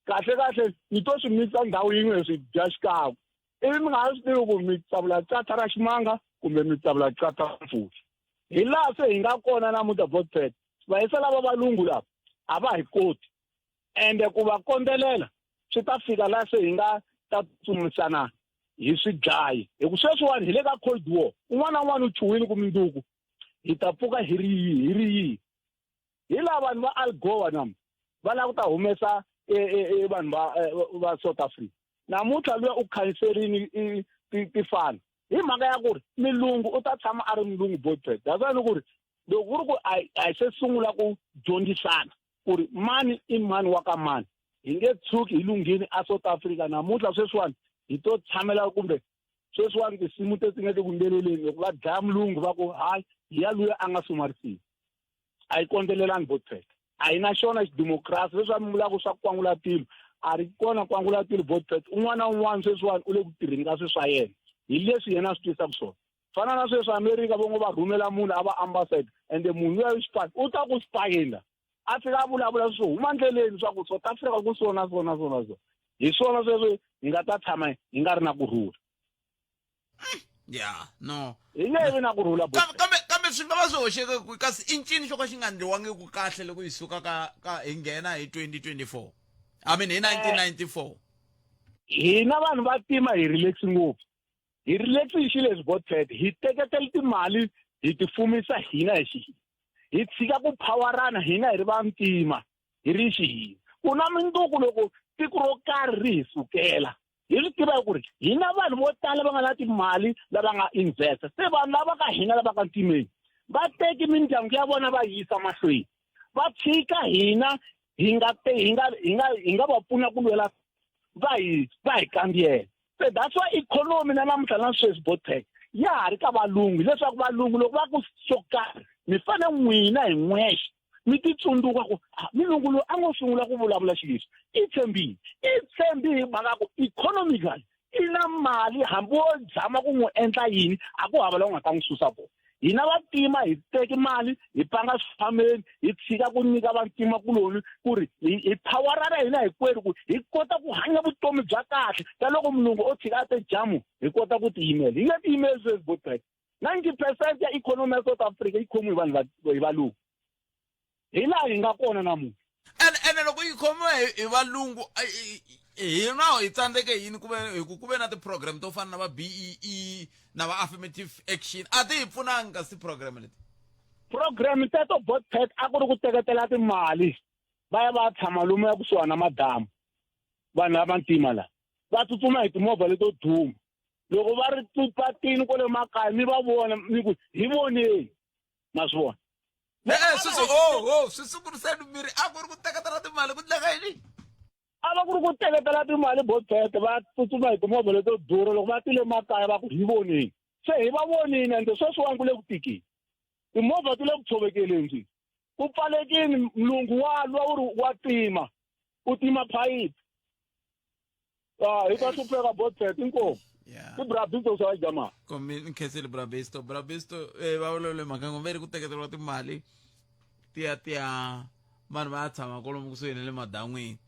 kahle kahle ni to swi misa ndhawu yin'we hi swi dya xikan'we ivi mi nga ha swi tivi ku mi tsavula qatha ra ximanga kumbe mi tsavula qatha ra mpfundla hi laha se hi nga kona namuntlha botpet vayisa lava valungu lava a va hi koti ende ku va kondzelela swi ta fika laha se hi nga ta tsutsumisana hi swidlayi hi ku sweswiwani hi le ka cold war un'wana na un'wana u chuhile ku minduku hi ta pfuka hi ri yihi hi ri yihi hi laha vanhu va algoa nam va lava ku ta humesa e, e, e, vanhu va va South Africa namuntlha luya u khanserini tifana hi mhaka ya ku ri milungu u ta tshama a ri mulungu botbet that's why ni ku ri loko ku ri ku a hi se sungula ku dyondzisana ku ri mani i mani wa ka mani hi nge tshuki hi lunghini a South Africa namuntlha sweswiwani hi to tshamela kumbe sweswiwani tinsimu te ti nga le ku yimbeleleni loko va dlaya mulungu va ku hayi hi ya luya a nga suma risimu a yi kondzelelani botpet a yi na xona xidemokirasi leswi va mi vulaka swa ku kwangula tilo a ri kona kwangula tilo botpet un'wana na un'wana sweswiwani u le ku tirheni ka swilo swa yena hi leswi yena a swi twisaka swona fana na sweswi amerika vo ngo va rhumela munhu a va ambassador ende munhu luya xipaki u ta ku xipakeni la a fika a vulavula swo huma ndleleni swa ku South Africa ku so na so na so na so hi swona sweswo hi nga ta tshama hi nga ri na ku rhula ya no hi nge vi na ku rhula kambe kambe swi nga va swi hoxeke kwi kasi i ncini xo ka xi nga endliwangiku kahle loko hi suka ka ka hi nghena hi 2024 I mean hi 1994 hina vanhu va tima hi relax ngopfu hi relax hi xileswi botpet hi teketela timali hi ti fumisa hina hi xihina hi tshika ku phawarana hina hi ri vantima hi ri xihina ku na minduku loko tiko ro karhi ri hi sukela hi swi tiva ku ri hina vanhu vo tala va nga na timali lava nga investa se vanhu lava ka hina lava ka ntimeni Va teki mindyangu ya vona va yisa mahlweni, va tshika hina hi nga hi nga hi nga hi nga va pfuna ku lwela, va hi kandziyela. Se that's why economy na namuntlha na sweswi, Botec, ya ha ri ka valungu, hileswaku valungu loko va ku xo karhi, mi fane n'wina hi n'wexe mi ti tsundzuka ku mulungu loyi a ngo sungula ku vulavula xilo lexi, i tshembile, i tshembi hi mhaka ku economically i na mali. Hambi wo zama ku n'wi endla yini, a ku hava la u nga ta n'wi susa kona. Hina vantima hi teki mali, hi panga swifameni, hi tshika ku nyika vantima kuloni ku ri hi phawara ra hina hinkwerhu ku hi kota ku hanya vutomi bya kahle. Ta loko mulungu o tshika a te jamu, hi kota ku tiyimela. Hi nge tiyimeli sweswi, Botec. 90% ya ikhonomi ya South Africa yi khomiwe hi vanhu hi valungu, hi laha hi nga kona namuntlha. Ene loko yi khomiwe hi valungu, hina hi tsandzeke yini ku ve hi ku ve na ti-program to fana na va BEE na va affirmative action? A ti hi pfunanga kasi ti-program leti. Program teto, Botpet, a ku ri ku teketela timali, va ya va tshama lomu ya kusuhana na madamu. Vanhu lava ntima la va tsutsuma hi timovha leto duma. Loko va ri patini kwale makaya, mi va vona, mi ku hi voneni, ma swi vona. E-e, sweswi oh swi sunguriseni miri, a ku ri ku teketela timali, ku ndleka yini? A va ku ri ku teketela timali, Botete. Va tsutsuma hi timovha leto durha. Loko va tile makaya, va ku hi voneni. Se hi va vonini, ende sweswiwani ku le ku tikeni, timovha ti le ku tshovekeleni, swi ku pfalekini. Mulungu wa lwa, wu ri wa tima, u tima phayiphi. Ah, hi ta hlupheka, Botete. Inkomu. I Brabisto swa jama. Komi nkhensile Brabisto. Brabisto, va vulavule mhaka ngo ve ri ku teketeriwa timali, ti ya ti ya vanhu va ya tshama kolomu kusuhi na le madan'wini.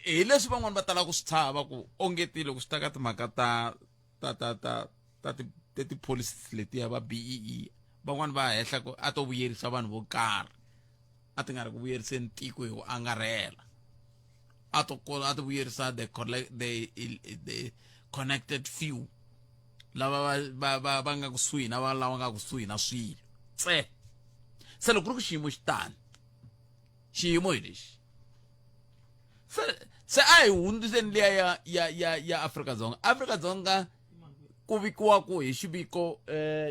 Hi leswi van'wani va talaka ku swi tshava ku ongetile ku swi ta ka timhaka ta ta ti-policies letiya va BEE, van'wani va hehla ku a to vuyerisa vanhu vo karhi, a ti nga ri ku vuyeriseni tiko hi ku angarhela, a to a ti vuyerisa the connected few, lava va nga kusuhi na va lava nga kusuhi na swilo tse. Se loko ku ri ku xiyimo xi tani, xiyimo hi lexi, se a hi hundziseni liya ya Afrika-Dzonga. Afrika-Dzonga ku vikiwa ku hi xiviko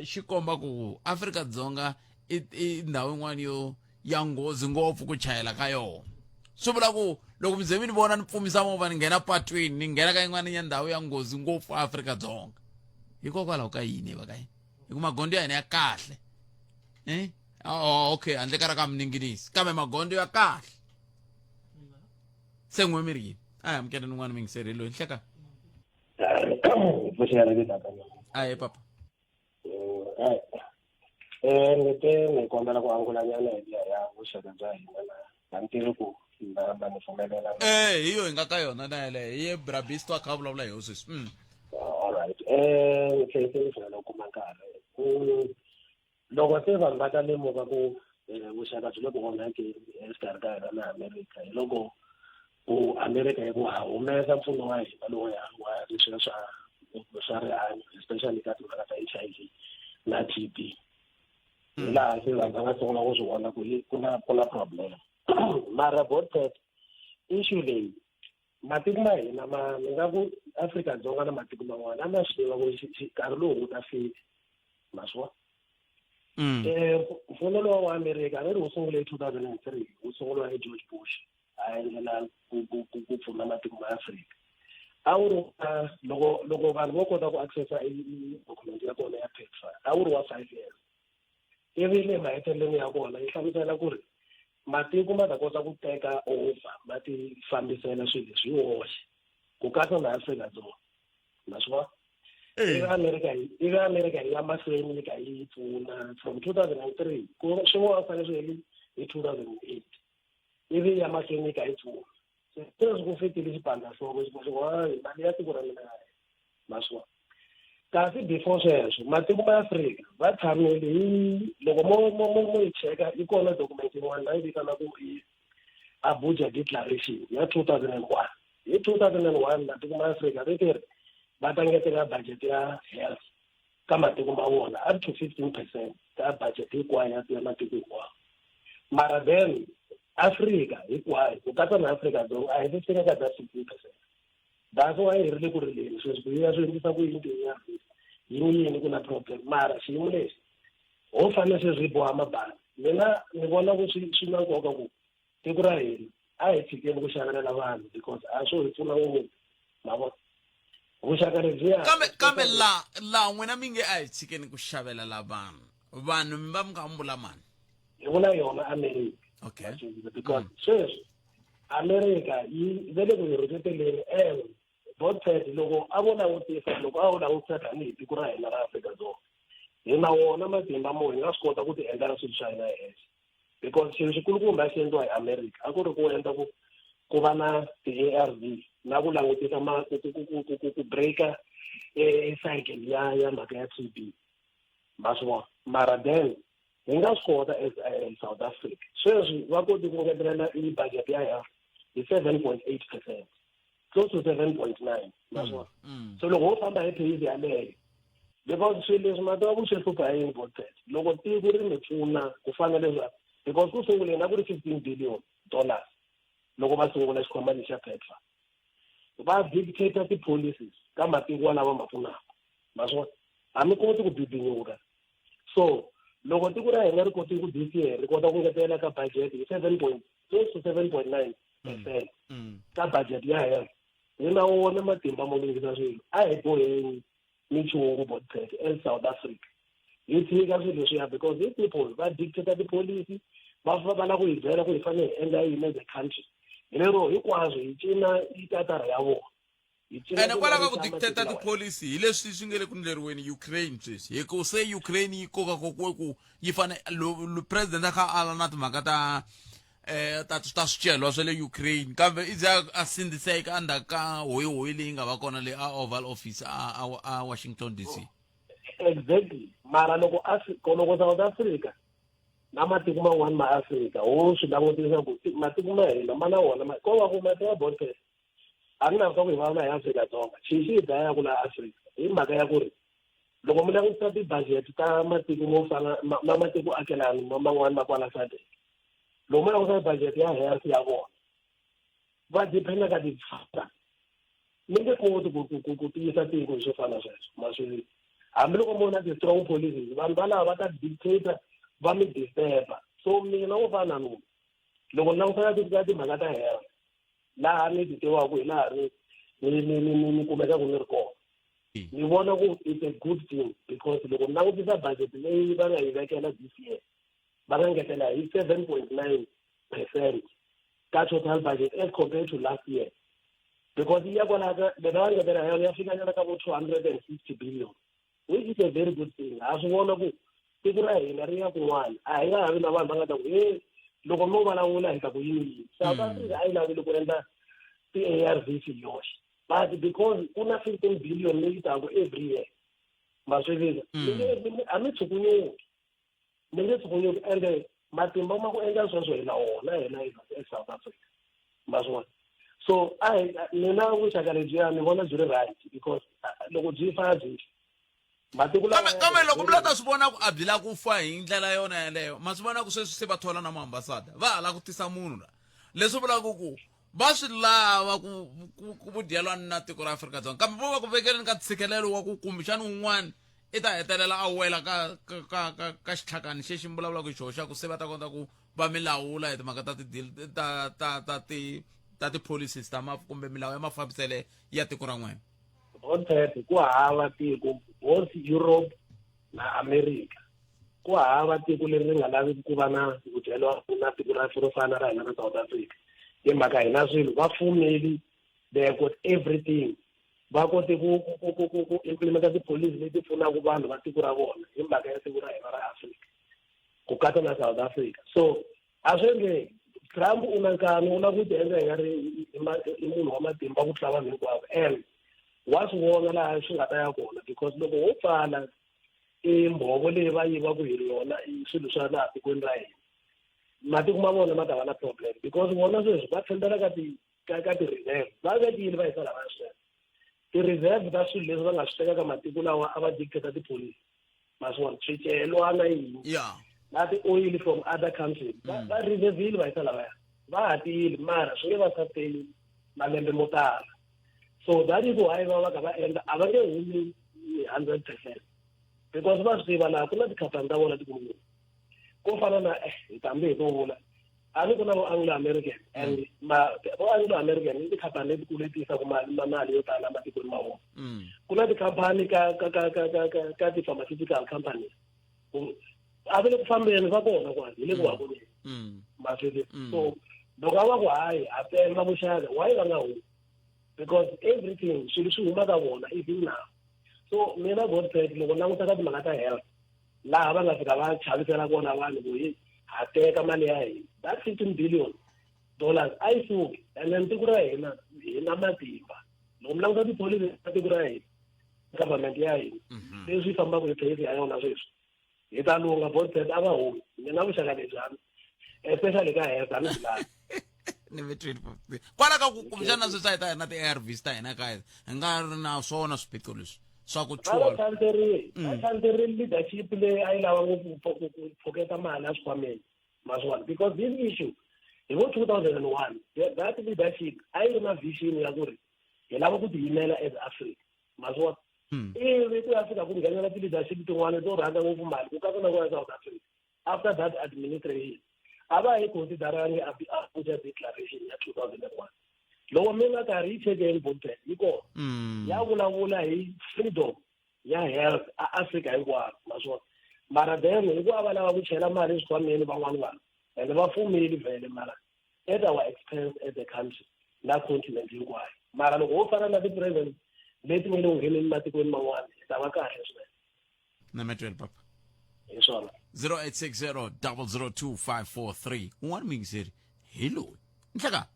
xi komba ku Afrika-Dzonga i ndhawu yin'wana yo ya nghozi ngopfu ku chayela ka yona. Swi vula ku loko mi ze mi ni vona ni pfumisa movha, ni nghena patwini, ni nghena ka yin'wana ya ndhawu ya nghozi ngopfu Afrika-Dzonga. Hikokwalaho ka yini va ka yini? Hi ku magondzo ya hina ya kahle, eh oh, okay, handle ka ra ka mininginisi, kambe magondzo ya kahle. Se n'we mi ri yini? A hi amukela nin'wana mingiseri loyi nhleka. Aye papa. Ni te ni kombela ku angula nyana hi liya ya vuxaka bya hina na a ni tivi ku ma ni pfumelela. Eh, hi yo hi nga ka yona na yeleyo, hi ye Brabisto a kha a vulavula hi yo sweswi. All right, ni tlhele ni fanele ku kuma nkarhi. Loko se vanhu va ta lemuka ku vuxaka byi le ku onhakeni exikarhi ka hina na America, hi loko ku America hi ku ha humesa mpfuno wa hina lowu ya wa leswiya swa rihanyo, especially ka timhaka ta HIV na TB, hi laha se vanhu va nga sungula ku swi vona ku ku na problem. Mara Botpet, issue leyi, matiko ma hina ma ni nga ku Afrika-Dzonga na matiko man'wana a ma swi tiva ku nkarhi lowu wu ta fika, ma swi vona. Mpfuno lowa wa America a ni ri wu sungule hi 2003, wu sunguriwa hi George Bush, a endlela ku pfuna matiko ma Afrika. A wu ri loko vanhu vo kota ku accessa i document ya kona ya PEPFAR, a wu ri wa 5 years, ivi le mahetelelweni ya kona yi hlamusela ku ri matiko ma ta kota ku teka over, ma ti fambisela swilo leswi hi woxe, ku katsa na Afrika-Dzonga, ma swi vona. Ivi America yi ya mahlweni yi ka yi pfuna from 2003, ku swin'wana fanele swi heli hi 2008, ivi ya mahlweni yi ka yi pfuna. Sweswi ku fikile xipandzahloko, xi mali ya tiko ra mina, ma swi vona. Kasi before sweswo, matiko ma Afrika va tshamile hi loko mo yi cheka, yi kona document yin'wana va yi vitana ku i Abuja Declaration ya 2001. Hi 2001 matiko ma Afrika ri ti ri va ta ngetela budget ya health ka matiko ma vona up to 15% ka budget hinkwayo ya matiko hinkwawo. Mara then Afrika hinkwayo, ku katsa na Afrika-Dzonga, a hi se fika ka that 15%. That's why hi ri le ku rileni sweswi ku yi ya swi endlisa ku yini tinyarhi. Yini yini ku na problem mara xiyimo lexi ho fanele sweswi hi boha mabandi. Mina ni vona ku swi swi na nkoka ku tiko ra hina a hi tshikeni ku xavelela vanhu because a swo hi pfuna ngopfu ma vona vuxaka lebyiya. Kambe kambe la la n'wina mi nge a hi tshikeni ku xavelela vanhu, vanhu mi va mi kha mi vula mani? Hi vula yona America. Okay. Because sweswi America yi ve le ku hi rhuketeleni and Botpet loko a vo langutisa loko a vo langutisa tanihi tiko ra hina ra Afrika-Dzonga hi na wona matimba mo hi nga swi kota ku ti endlela swilo swa hina hi hexe because xilo xikulukumba a xi endliwa hi America a ku ri ku endla ku ku va na ti-A_R_V na ku langutisa ma ku ku ku ku ku ku break-a e cycle ya ya mhaka ya T_B ma swi vona mara then hi nga swi kota as South Africa sweswi va koti ku ngetelela i budget ya health hi 7.8%, close to 7.9 ma swi vona. So loko ho famba hi pace yaleyo because swilo leswi mati wa ku swi hlupha hi yini Botpet loko tiko ri mi pfuna ku fana leswaku because ku sunguleni a ku ri $15 billion loko va sungula xikhwama lexi xa PEPFAR va dictate ti-policies ka matiko walawa ma pfunaka ma swi vona a mi koti ku bibinyuka. So loko tiko ra hina ri koti ku this year ri kota ku ngetela ka budget hi seven point close to 7.9% ka budget ya health hi na wona matimba mo lunghisa swilo a hi boheni minchungu Botpet as South Africa hi tshika swilo leswiya because these people va dictate ti-policy va va lava ku hi byela ku hi fanele hi endla yini as a country hi lero hinkwaswo hi cina itatara ya vona hi cina. Ene kwalaho ka ku ku dictate ti-policy hi leswi swi nge le ku ndleriweni Ukraine sweswi hi ku se Ukraine yi koka kokiwe ku yi fane president a kha a ala na timhaka ta ta ta swicelwa swa le Ukraine kambe i ze a sindziseka endzhaku ka hoyihoyi leyi nga va kona le a Oval Office a Washington DC. Exactly, mara loko loko South Africa na matiko man'wana ma Afrika ho swi langutisa ku matiko ma hina ma na wona ko va ku mati ya Botpet a ni lavi swa ku hi vulavula hi Afrika-Dzonga xi xi hi dlayaku laha Afrika hi mhaka ya ku ri loko mi langutisa ti-budget ta matiko mo fana ma matiko akelani ma man'wana ma kwala SADC loko mi langutisa budget ya health ya vona va dependa ka ti mi nge koti ku tiyisa tiko hi swo fana sweswo ma swi hambiloko mo na ti-strong policies vanhu valava va ta dictator va mi disturba. So mina wo fana na mina loko ni langutisa ka timhaka ta health laha ni ti tivaku hi laha ni ni ni ni ni ni kumekaku ni ri kona ni vona ku it's a good thing because loko ni langutisa budget leyi va nga yi vekela this year va nga ngetela hi 7.9% ka total budget as compared to last year because yi ya kwalaho ka leta va ngetela hi yona ya fika nyana ka vo 250 billion, which is a very good thing. Ha swi vona ku tiko ra hina ri ya kun'wana a hi nga ha vi na vanhu va nga ta ku e loko mo vulavula hi ta ku yini yini. South Africa a yi lavile ku endla ti-ARVs hi yoxe but because ku na 15 billion leyi taku every year ma swi vika a mi tshukunyuki mi nge tshukunyuki ende matimba ma ku endla sweswo hi na wona hina eSouth Africa ma swi vona. So a hi mina vuxaka lebyiya ni vona byi ri right because loko byi fa byi matiko kambe kambe loko mi la ta swi vona ku a byi lava ku fa hi ndlela yona yeleyo ma swi vona ku sweswi se va thola na maambasada va ha lava ku tisa munhu la leswi vulaka ku va swi lava ku vudyelwani na tiko ra Afrika-Dzonga kambe vo va ku vekeleni ka ntshikelelo wa ku kumbexani wun'wana i ta hetelela a wela ka xitlhakani xexi mi vulavulaka hi xoho xa ku se va ta kota ku va mi lawula hi timhaka ta ti ta ta ta ti ta ti-policies ta ma kumbe milawu ya mafambisele ya tiko ra n'wina. Botpet ku hava tiko both Europe na America ku hava tiko leri ri nga laviki ku va na vudyelwani na tiko ra ro fana ra hina ra South Africa hi mhaka hina swilo va fumeli they have got everything va kote ku implementa tipholisi leti pfunaka vanhu va tiko ra vona hi mhaka ya tiko ra hina ra Afrika ku katsa na South Africa. So a swi endleki Trump u na nkani u lava ku ti endla hi nga ri i munhu wa matimba ku tlula vanhu hinkwavo and wa swi vona laha swi nga ta ya kona because loko wo pfala i mbhovo leyi va yivaku hi yona i swilo swa laha tikweni ra hina matiko ma vona ma ta va na problem because vona sweswi va tshembela ka ti-reserve va vekile va yisa lavaya sweswo ti-reserve ta swilo leswi va nga swi teka ka matiko lawa a va dictate tipholisi ma swi vona swicelwa na yini na ti-oil from other countries va reservile va yisa lavaya va ha tiyile mara swi nge va sustain malembe mo tala. So that is why va va kha va endla a va nge humi. 100% because va swi tiva laha ku na tikhampani ta vona tikulu ko fana na hi tambe hi to vula a ni ku na vo Anglo American and ma vo Anglo American i tikhampani letikulu leti yisaka mali mali yo tala ematikweni ma vona. Ku na tikhampani ka ka ka ka ka ka ka ti-pharmaceutical companies a va le ku fambeni va kona kwale hi le ku va voneni ma swi so loko a va ku hayi ha penda vuxaka why va nga humi because everything swilo swi huma ka vona even now. So mina Godfred loko languta ka timhaka ta health laha va nga fika va chavisela kona vanhu ku hi ha teka mali ya hina that $15 billion a yi suki. And then tiko ra hina hi na matimba loko mi languta tipholisi ta tiko ra hina, government ya hina leswi fambaka hi pace ya yona sweswi hi ta lunga. Bodset a va humi mina vuxaka lebyani especially ka health a ni byi lavi. Ni mi twile kwala ka ku kumbexana sweswi a hi ta hi na ti-ARVs ta hina kaya hi nga ri na swona swiphiqo leswi swa ku va tsandzeriwe va tsandzeriwe leadership leyi a yi lava ngopfu ku phoketa mali a swikhwameni maswona because this issue hi vo 2001 that leadership a yi ri na vision ya ku ri hi lava ku tiyimela as Africa maswona ivi ku ya fika ku nghenela ti-leadership tin'wana to rhandza ngopfu mali ku katsa na ku ya South Africa. After that administration a va hi considerangi Abuja Declaration ya 2001. Loko mi nga karhi yi chekeni booklet yi kona ya vulavula hi freedom ya health a Africa hinkwaro naswona mara then hi ku a va lava ku chela mali eswikhwameni van'wani vanhu and va fumile vhele mara at our expense as a country na continent hinkwayo. Mara loko wo fana na ti-president leti nga le ku ngheneni matikweni man'wana hi ta va kahle swinene. Na metwele papa. Hi swona. 0860 002543 un'wana muyingiseri hi loyi nhleka.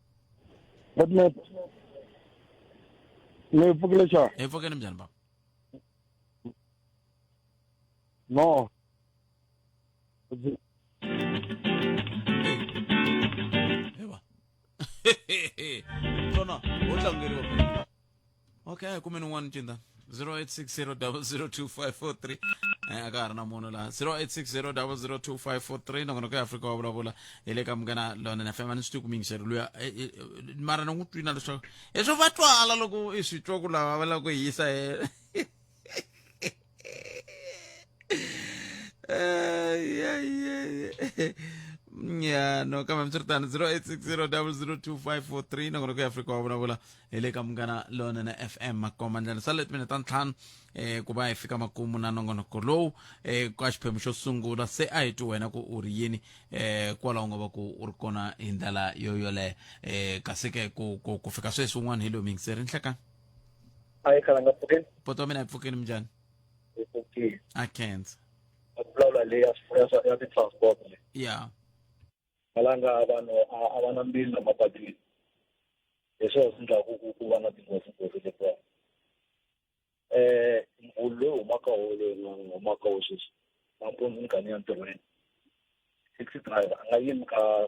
Batnet. Ni pfukile xa? Hi pfukeni, njhani papa? No. Eva swona ho tlangeriwa phela. Okay, hi kumeni un'wana cinda 0860 002543. A ka ha ri na munhu laha 0860 002543. Nongonoko ya Afrika wa Vulavula hi le ka Munghana Lonene FM. A ni swi tivi ku muyingiseri luya mara ni n'wi twina leswaku hi swo va twala loko i swi twa ku lava va lava ku hi yisa hela. Ya no kambe hambiswiritano 0860 002543. Nongonoko ya Afrika wa Vulavula hi le ka Munghana Lonene FM. Makoma ndlela sale timinete ta ntlhanu ku va hi fika makumu na nongonoko lowu ka xiphemu xo sungula. Se a hi twi wena ku u ri yini kwalaho nga va ku u ri kona hi ndlela yo yoleyo kasi ke ku fika sweswi un'wana hi loyi muyingiseri nhlekani. A yi khalanga pfukeni. Poto wa mina, hi pfukeni, minjhani? Hi pfukile. A khensa. A ku vulavula leyi ya ti-transport leyi. Ya. Malanga vanhu a va na mbilu na mapatwini, hi swona swi endlaku ku va na tinghozi nghozi letiwani. Mvulu loyi humaka wo loyi ni humaka wo sweswi nampundzu ni kha ni ya ntirhweni, taxi driver a nga yimi ka,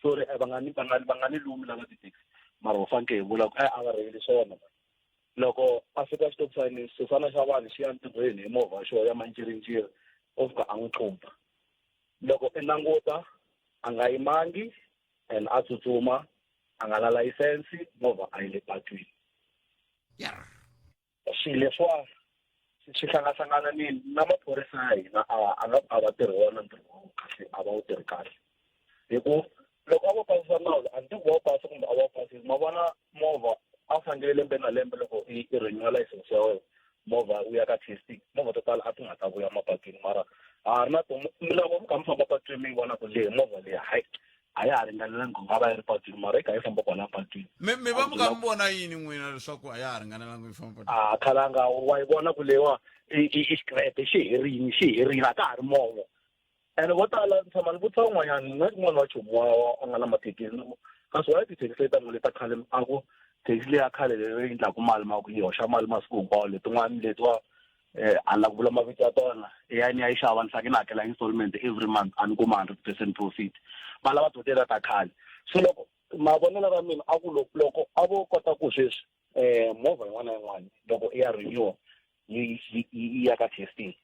sorry, va nga ni lumi lava ti-taxi mara ho faneke hi vula ku a va rheyili swona. Loko a fika stop sign, xisana xa vanhu xi ya ntirhweni hi movha xo ya mancirinchiri, o fika a n'wi tlumba. Loko i languta a nga yimangi and a tsutsuma, a nga na layisensi, movha a yi le patwini. Swilo leswiwa swi hlangahlangananile na maphorisa ya hina a nga a va tirhi wona ntirho wa kahle, a va wu tirhi kahle hi ku loko a vo pasisa nawu a ni tivi ku va wu pasa kumbe a va wu pasisi. Ma vona movha a wu fanekele lembe na lembe loko i renew license ya wena movha u ya ka testing, movha to tala a ti nga ta vuya mapatwini mara ha ri na to loko mi kha mi famba patwini mi yi vona ku leyi movha leyi hayi a ya ha ringanelangi ku nga va yi ri patwini mara yi kha yi famba kwala patwini. Mi va mi kha mi vona yini n'wina leswaku a ya ha ringanelangi yi famba patwini? A khalanga wa yi vona ku leyiwa i xikirepe xi herini xi herini a ka ha ri movha and vo tala ni tshama ni vutisa un'wanyana na un'wana wa chomi wa a nga na mathekisi kasi wa tithekisi leti ta n'we leta khale a ku thekisi leya khale leyi endlaku mali ma ku yi hoxa mali masiku hinkwawo letin'wana letiwa a ni la ku vula mavito ya tona ya ni ya yi xava ni fanekele ni hakela installment every month a ni kuma 100% profit va lava totela ta khale. So loko mavonelo ra mina a ku loko a vo kota ku sweswi movha yin'wana na yin'wana loko i ya renew yi ya ka testing.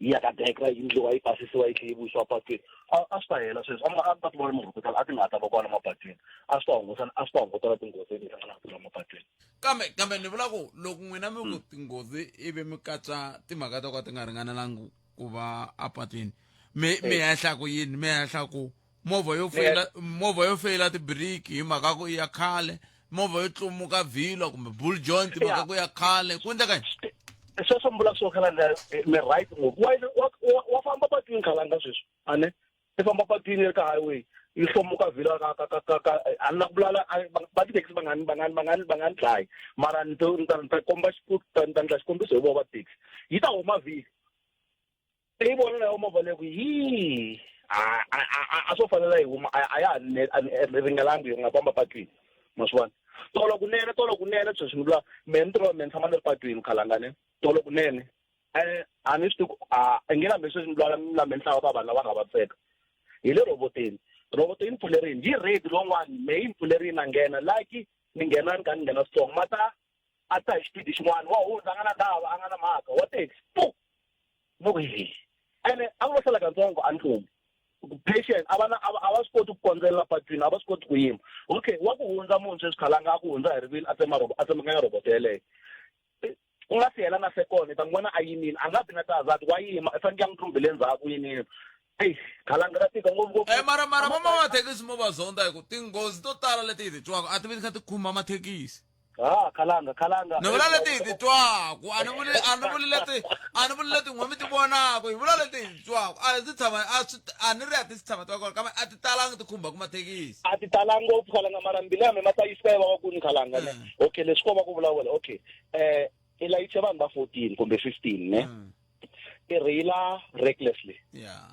yi ya ka dekra yi endliwa yi pasisiwa yi tlhe yi vuyisiwa patwini a a swi ta hela sweswi a a ta tivona movha ko tala a ti nga ta va kona mapatwini a swi ta hungusa a swi ta hungutela tinghozi leti hi hlanganaka na mapatwini kambe kambe ni vula ku loko n'wina mi ku tinghozi ivi mi katsa timhaka to ka ti nga ringanelangi ku va apatwini mi mi hehla ku yini mi hehla ku movha yo feyila movha yo feyila tibiriki hi mhaka ku i ya khale movha yo tlumuka vhilwa kumbe bull joint hi mhaka ku ya khale ku endleka yini sweswo mi vulaka swo khala mi right ngopfu wa wa famba patwini khalanga sweswi ane i famba patwini ri ka highway yi hlomuka vhilwa ka ka ka ka ka a ni la ku vulala va tithekisi va nga va nga va nga va nga ni dlayi mara ni ta ni ta komba ni ta endla xikombiso hi vona va taxi yi ta huma vhilwa i vona na movha leyi ku yi a a a swo fanela yi huma a ya ha ringelangi yi nga famba patwini ma swi vona tolo kunene tolo kunene sweswi ni vula mehe ni tirha mehe ni tshama ni ri patwini khalanga ne tolo kunene a ni swi tivi a nge lambe sweswi ni vula ni lambe ni hlaya ka vanhu lava nga vaviseka hi le roboteni roboto yi ni pfulerini yi ready lowun'wani mehe yi ni pfulerini a nghena like ni nghena ni kha ni nghena switsongo mata a ta hi xipidi xin'wana wa hundza a nga na ndava a nga na mhaka wa taxi pu no ku hi ene a ku lo sala katsongo a ni patient a va na a va swi koti ku kondzelela patwini a va swi koti ku yima okay wa ku hundza munhu sweswi khalanga a ku hundza hi rivilo a tsema robo a tsemakanya roboto yeleyo ku nga si hela na second ta n'wi vona a yimile a nga bi na tihazard wa yima i fanekele a n'wi tlumbile ndzhaku yinini eyi khalanga ra tika ngopfu ngopfu mara mara va mathekisi mo va zonda hi ku tinghozi to tala leti hi ti twaka a ti vi ti kha ti khumba mathekisi ha khalanga khalanga ni vula leti hi ti twaku a ni vuli a ni vuli leti a ni vuli leti n'we mi ti vonaku hi vula leti hi ti twaku a ti tshama a swi a ni ri a ti si tshama ti va kona kambe a ti talangi ti khumbaka mathekisi a ti talangi ngopfu khalanga mara mbilu ya mina ma ta yisika yi vava kuni khalanga ne okay leswi ko va ku vulavula okay eh i layiche vanhu va 14 kumbe 15 ne i rheyila recklessly yeah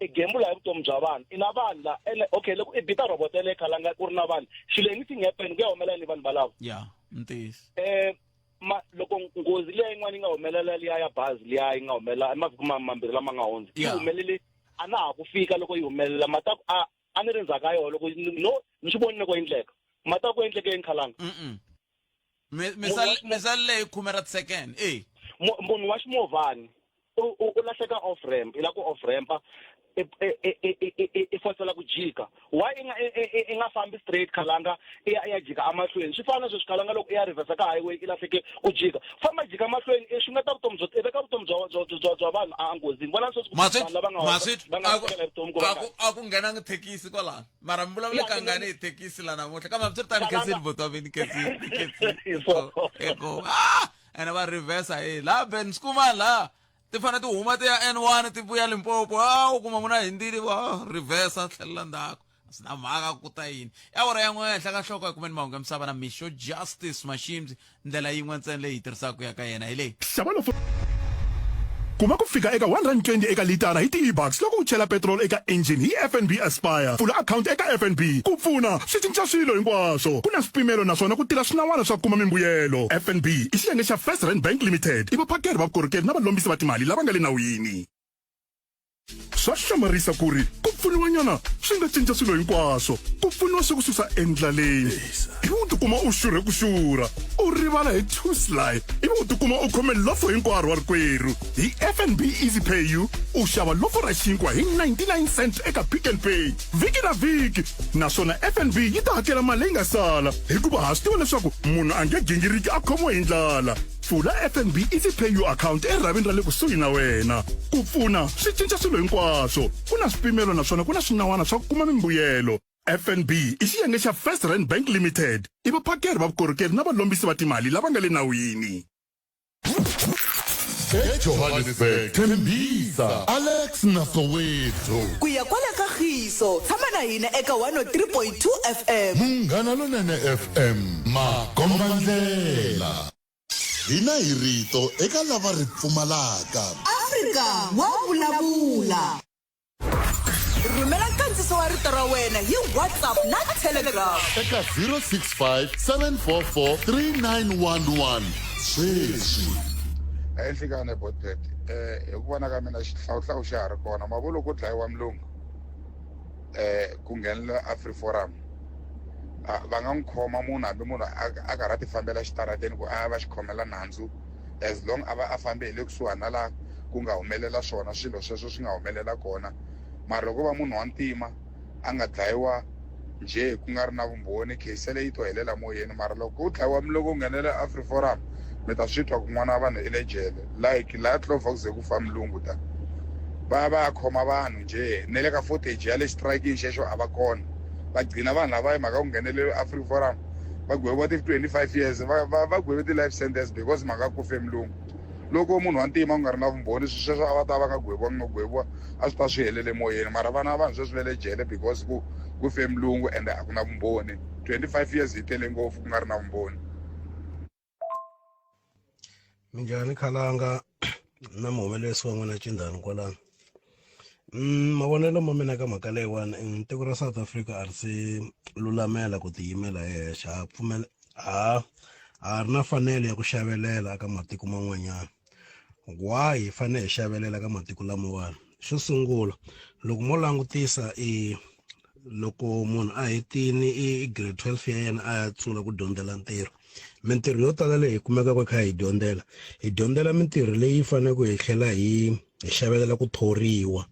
i gembula hi vutomi bya vanhu i na vanhu la ene okay loko i bita robot yaleyo khalanga ku ri na vanhu xilo anything happen ku ya humelela ni vanhu valavo ya ntiyiso eh ma loko nghozi liya yin'wana yi nga humelela liya ya bazi liya yi nga humelela emavhiki mambirhi lama nga hundza yi humelele a na ha ku fika loko yi humelela mataku a a ni ri ndzhaku ka yona loko no ni swi voni loko yi endleka mataku endleke yini khalanga mi salele hi khume ra ti-second e munhu wa ximovhani u lahleka off ramp i la ku off rampa i fosela ku jika why i nga i nga fambi straight khalanga i ya i ya jika amahlweni swi fana na sweswi khalanga loko i ya reverse ka highway i lahleke ku jika famba jika mahlweni i xungeta vutomi byo i veka vutomi bya bya bya bya vanhu enghozini vona sweswi vanhu lava nga va nga lahlekela vutomi ku va a ku nghenangi thekisi kwalano mara mi vulavule kangani hi thekisi la namuntlha kambe hambiswiritano khensini buti wa mina khensini khensini eko ah ene va reversa hi laha ben swi kuma laha ti fanele ti huma ti ya N1 ti vuya Limpopo a u kuma munhu a hindzile wa reversa tlhelela ndzhaku a swi na mhaka ku ta yini i awara ya n'we henhla ka nhloko hi kumeni mahungu ya misava na mixo justice mashimzi ndlela yin'we ntsena leyi hi tirhisaka ku ya ka yena hi leyi Xava lofo Kuma ku fika eka R1.20 eka litara hi ti-eBucks loko u chela petiroli eka injhini hi FNB Aspire. Pfula akhawunti eka FNB. Ku pfuna swi cinca swilo hinkwaswo. Ku na swipimelo naswona ku tirha swinawana swa ku kuma mimbuyelo. FNB i xiyenge xa First Rand Bank Limited. I vaphakeri va vukorhokeri na valombisi va timali lava nga le nawini. Swa hlamarisa ku ri ku pfuniwanyana swi nga cinca swilo hinkwaswo. Ku pfuniwa swi ku susa endlaleni ivi u tikuma u xurhe ku xurha, u rivala hi two sly ivi u tikuma u khome lofo hinkwaro wa rikwerhu. Hi FNB Easy Pay You u xava lofo ra xinkwa hi 99 cents eka Pick n Pay vhiki na vhiki naswona FNB yi ta hakela mali leyi nga sala hikuva ha swi tiva leswaku munhu a nge gingiriki a khomiwe hi ndlala. Pfula FNB Easy Pay You account erhavini ra le kusuhi na wena. Ku pfuna swi cinca swilo hinkwaswo. Ku na swipimelo naswona ku na swinawana swa ku kuma mimbuyelo. FNB i xiyenge xa First Rand Bank Limited. I vaphakeri va vukorhokeri na valombisi va timali lava nga le nawini. EJohannesburg, Tembisa, Alex na Soweto. Ku ya kwala ka Khiso, tshama na hina eka 103.2 FM. Munghana Lonene FM, makombandlela. Hina hi rito eka lava ri pfumalaka. Afrika wa vulavula. Rhumela nkandziso wa rito ra wena hi WhatsApp na Telegram. Eka 065 744 3911 sweswi. Ahee nhlikani Botbet eh hi ku vona ka mina xihlawuhlawu xa ha ri kona ma vo loko ku dlayiwa mulungu eh ku nghenelela AfriForum va nga n'wi khoma munhu hambi munhu a karhi a ti fambela xitarateni ku a ya va xikhomela nandzu as long a va a fambe hi le kusuhani na laha ku nga humelela swona swilo sweswo swi nga humelela kona mara loko va munhu wa ntima a nga dlayiwa njhe ku nga ri na vumbhoni case yaleyo yi to helela moyeni mara loko ku dlayiwa loko u nghenela AfriForum mi ta swi twa ku n'wana wa vanhu i le jele like laya Clover ku ze ku fa mulungu ta va ya va ya khoma vanhu njhe ne le ka footage ya le xitrayikini xexo a va kona va gcina vanhu lava hi mhaka ku nghenelele AfriForum va gweviwa ti 25 years va va va gweve ti-life sentence because mhaka ku fe mulungu loko munhu wa ntima ku nga ri na vumbhoni swi sweswo a va ta va nga gweviwangi no gweviwa a swi ta swi helele moyeni mara vana va vanhu sweswi va le jele because ku ku fe mulungu ende a ku na vumbhoni 25 years yi tele ngopfu ku nga ri na vumbhoni Minjhani khalanga na muhumelerisi wa n'wina Cindani kwalano mavonelo ma mina ka mhaka leyiwani tiko ra South Africa a ri se lulamela ku tiyimela hi hexe ha pfumela ha ha ri na fanelo ya ku xavelela eka matiko man'wanyana why hi fanele hi xavelela ka matiko lamawani xo sungula loko mo langutisa i loko munhu a hetini i grade 12 ya yena a ya sungula ku dyondzela ntirho mintirho yo tala leyi hi kumekaka hi kha hi dyondzela hi dyondzela mintirho leyi faneleke hi tlhela hi hi xavelela ku thoriwa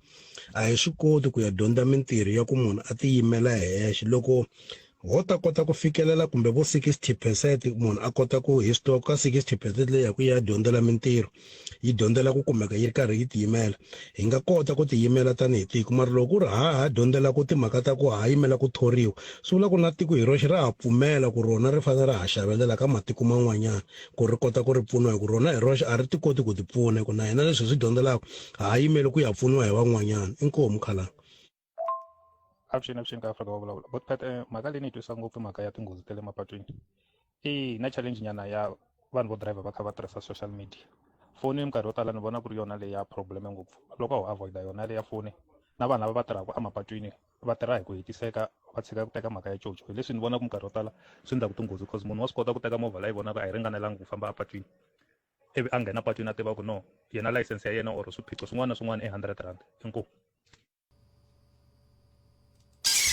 a hi swi koti ku ya dyondza mintirho ya ku munhu a tiyimela hi yexe loko ho ta kota ku fikelela kumbe vo 60 percent munhu a kota ku hi swi tiva ka 60 percent leyi ya ku ya dyondzela mintirho yi dyondzela ku kumeka yi ri karhi yi tiyimela hi nga kota ku tiyimela tanihi tiko mara loko ku ri ha ha dyondzela ku timhaka ta ku ha yimela ku thoriwa swi vula ku na tiko hi roxe ra ha pfumela ku rona ri fanele ra ha xavelela ka matiko man'wanyana ku ri kota ku ri pfuniwa hi ku rona hi roxe a ri ti koti ku ti pfuna hi ku na hina leswi hi swi dyondzelaka ha yimeli ku ya pfuniwa hi van'wanyana inkomu khalanga Avuxeni avuxeni ka Afrika wa vulavula but Pat eh, mhaka leyi ni yi twisa ngopfu mhaka ya tinghozi ta le mapatwini i na challenge nyana ya vanhu vo driver va kha va tirhisa social media foni minkarhi yo tala ni vona ku ri yona leyi ya problem ngopfu loko ho avoid yona leya foni na vanhu lava va tirhaka emapatwini va tirha hi ku hetiseka va tshika ku teka mhaka ya coco hi leswi ni vonaka minkarhi yo tala swi endlaku tinghozi cause munhu wa swi kota ku teka movha leyi vonaka a yi ringanelanga ku famba apatwini ivi a nghena patwini a tiva ku no yena license ya yena or swiphiqo swin'wana na swin'wana i 100 rand inkomu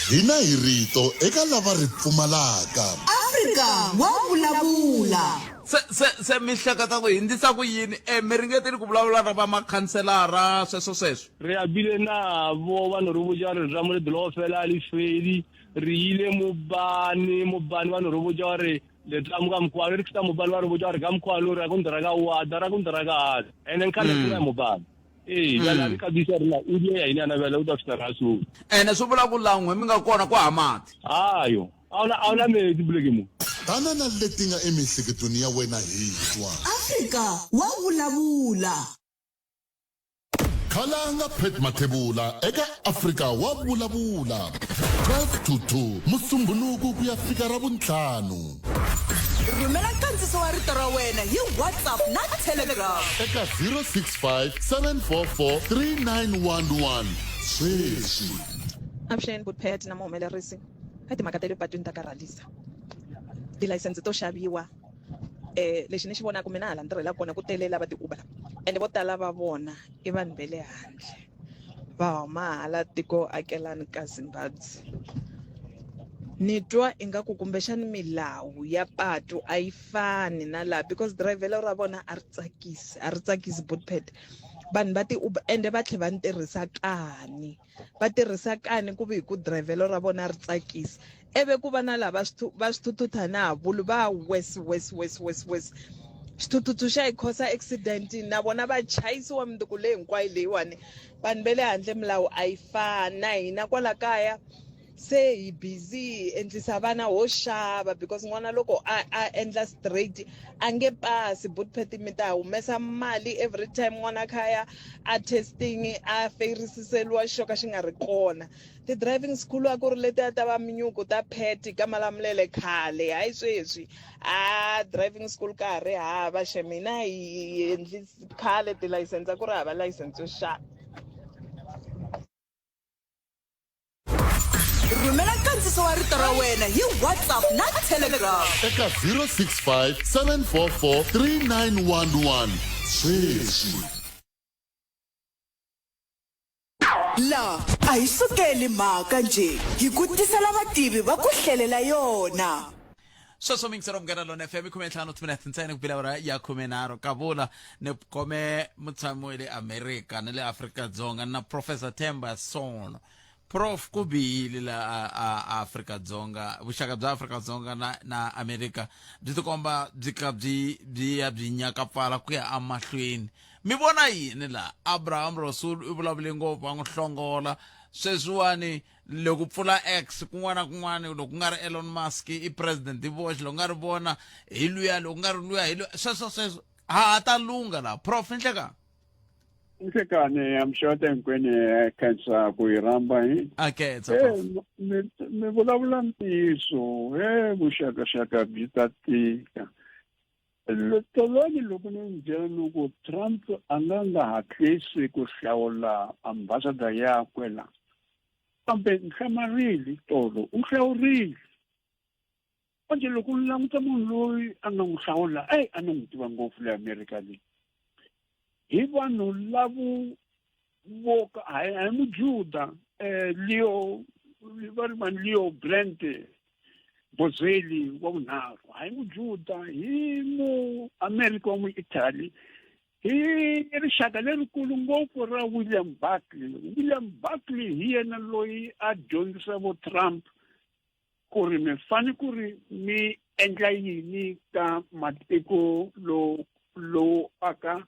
Hina hi rito eka lava ri pfumalaka. Afrika wa vulavula. Se se se mi hleketa ku hindzisa ku yini e mi ringetile ku vulavula na va makhanselara sweswo sweswo Re a bile nabo ba no re botša gore letamo le dula go fela le fedi re ile mobane mobane ba no re botša gore letamo ka mokgwa re fita mobane ba re botša gore ka mokgwa lo re ya ko ndra ka wada ra ko ndra ka ada ene nkhale mm. mobane ee bjale a re ka bisa rena o die ya ine ana bjale o tla fihla ra so ene swi vula ku laha n'we mi nga kona ku ha mati ayo a una a una metsi poleke mo Tana na leti nga emiehleketweni ya wena hi twa. Afrika wa vulavula. Khalanga Pat Mathebula eka Afrika wa vulavula 12 to 2 Musumbhunuku ku ya fika Ravuntlhanu. Rhumela nkandziso wa rito ra wena hi WhatsApp na Telegram. Eka 065 744 3911 sweswi. Avuxeni Butpet na muhumelerisi a timhaka ta le patwini ta karhalisa tilayisense to xaviwa eh lexi ni xi vonaka mina hala ni tirhelaka kona ku tele lava ti-Uber lava ende vo tala va vona i vanhu va le handle va huma hala tiko akelani ka Zimbabwe ni twa ingaku kumbexani milawu ya patu a yi fani na laha because dirayivhelo ra vona a ri tsakisi a ri tsakisi botpet vanhu va ti-uber ende va tlhela va ni tirhisa kani va tirhisa kani ku vi hi ku dirayivhelo ra vona ri tsakisa ivi ku va na lava va swithuthuthu a na ha vuli va wes wes wes wes wes xithuthuthu xa hi khosa accident na vona va chayisiwa minduku leyi hinkwayo leyiwani vanhu va le handle milawu a yi fani na hina kwala kaya se hi busy hi endlisa vana ho xava because n'wana loko a a endla straight a nge pasi butpet mi ta humesa mali every time n'wana kha ya a testing a feyirisiseliwa xo ka xi nga ri kona ti-driving school a ku ri letiya ta va minyuku ta pet ka malamulele khale hayi sweswi a driving school ka ha ri hava xe mina hi endli khale tilayisense a ku ri hava layisense yo xava Rhumela nkandziso wa rito ra wena hi WhatsApp na Telegram. Eka 065 744 3911 sweswi. La a hi sukeli mhaka njhe, hi ku tisela vativi va ku hlelela yona. Sweswo mingisero Munghana Lona FM 15 timinete ntsena ku bila ya 13 kavula ni khome mutshami wa le Amerika na le Afrika Dzonga na Professor Themba Sono. Prof ku bihile la a Afrika Dzonga vuxaka bya Afrika Dzonga na Amerika byi tikomba byi ka byi ya byi nyakapfala ku ya emahlweni. Mi vona yini la? Abraham Rasool u vulavule ngopfu va n'wi hlongola sweswiwani loko pfula X kun'wana na kun'wana loko ku nga ri Elon Musk i president hi voxe loko nga ri vona hi luya loko nga ri luya hi luya sweswo sweswo ha ha ta lungha la prof nhlekani. Nhlekani amxota hinkwenu khensa ku yi rhamba hi a khensa mi vulavula ntiyiso he vuxakaxaka byi ta tika. Tolweni loko ni mi byela ni ku Trump a nga nga hatlisi ku hlawula ambassador yakwe la kambe ni hlamarile tolo u hlawurile manje loko ni languta munhu loyi a nga n'wi hlawula eyi a ni n'wi tiva ngopfu le Amerika leyi hi vanhu lavo vo ka a hi mujuda Leo va ri mani Leo Brand Bozeli wa vunharhu hayi mujuda hi mu America wa mu Italy hi rixaka lerikulu ngopfu ra William Buckley. William Buckley hi yena loyi a dyondzisa vo Trump ku ri mi fane ku ri mi endla yini ka matiko lowu lowu aka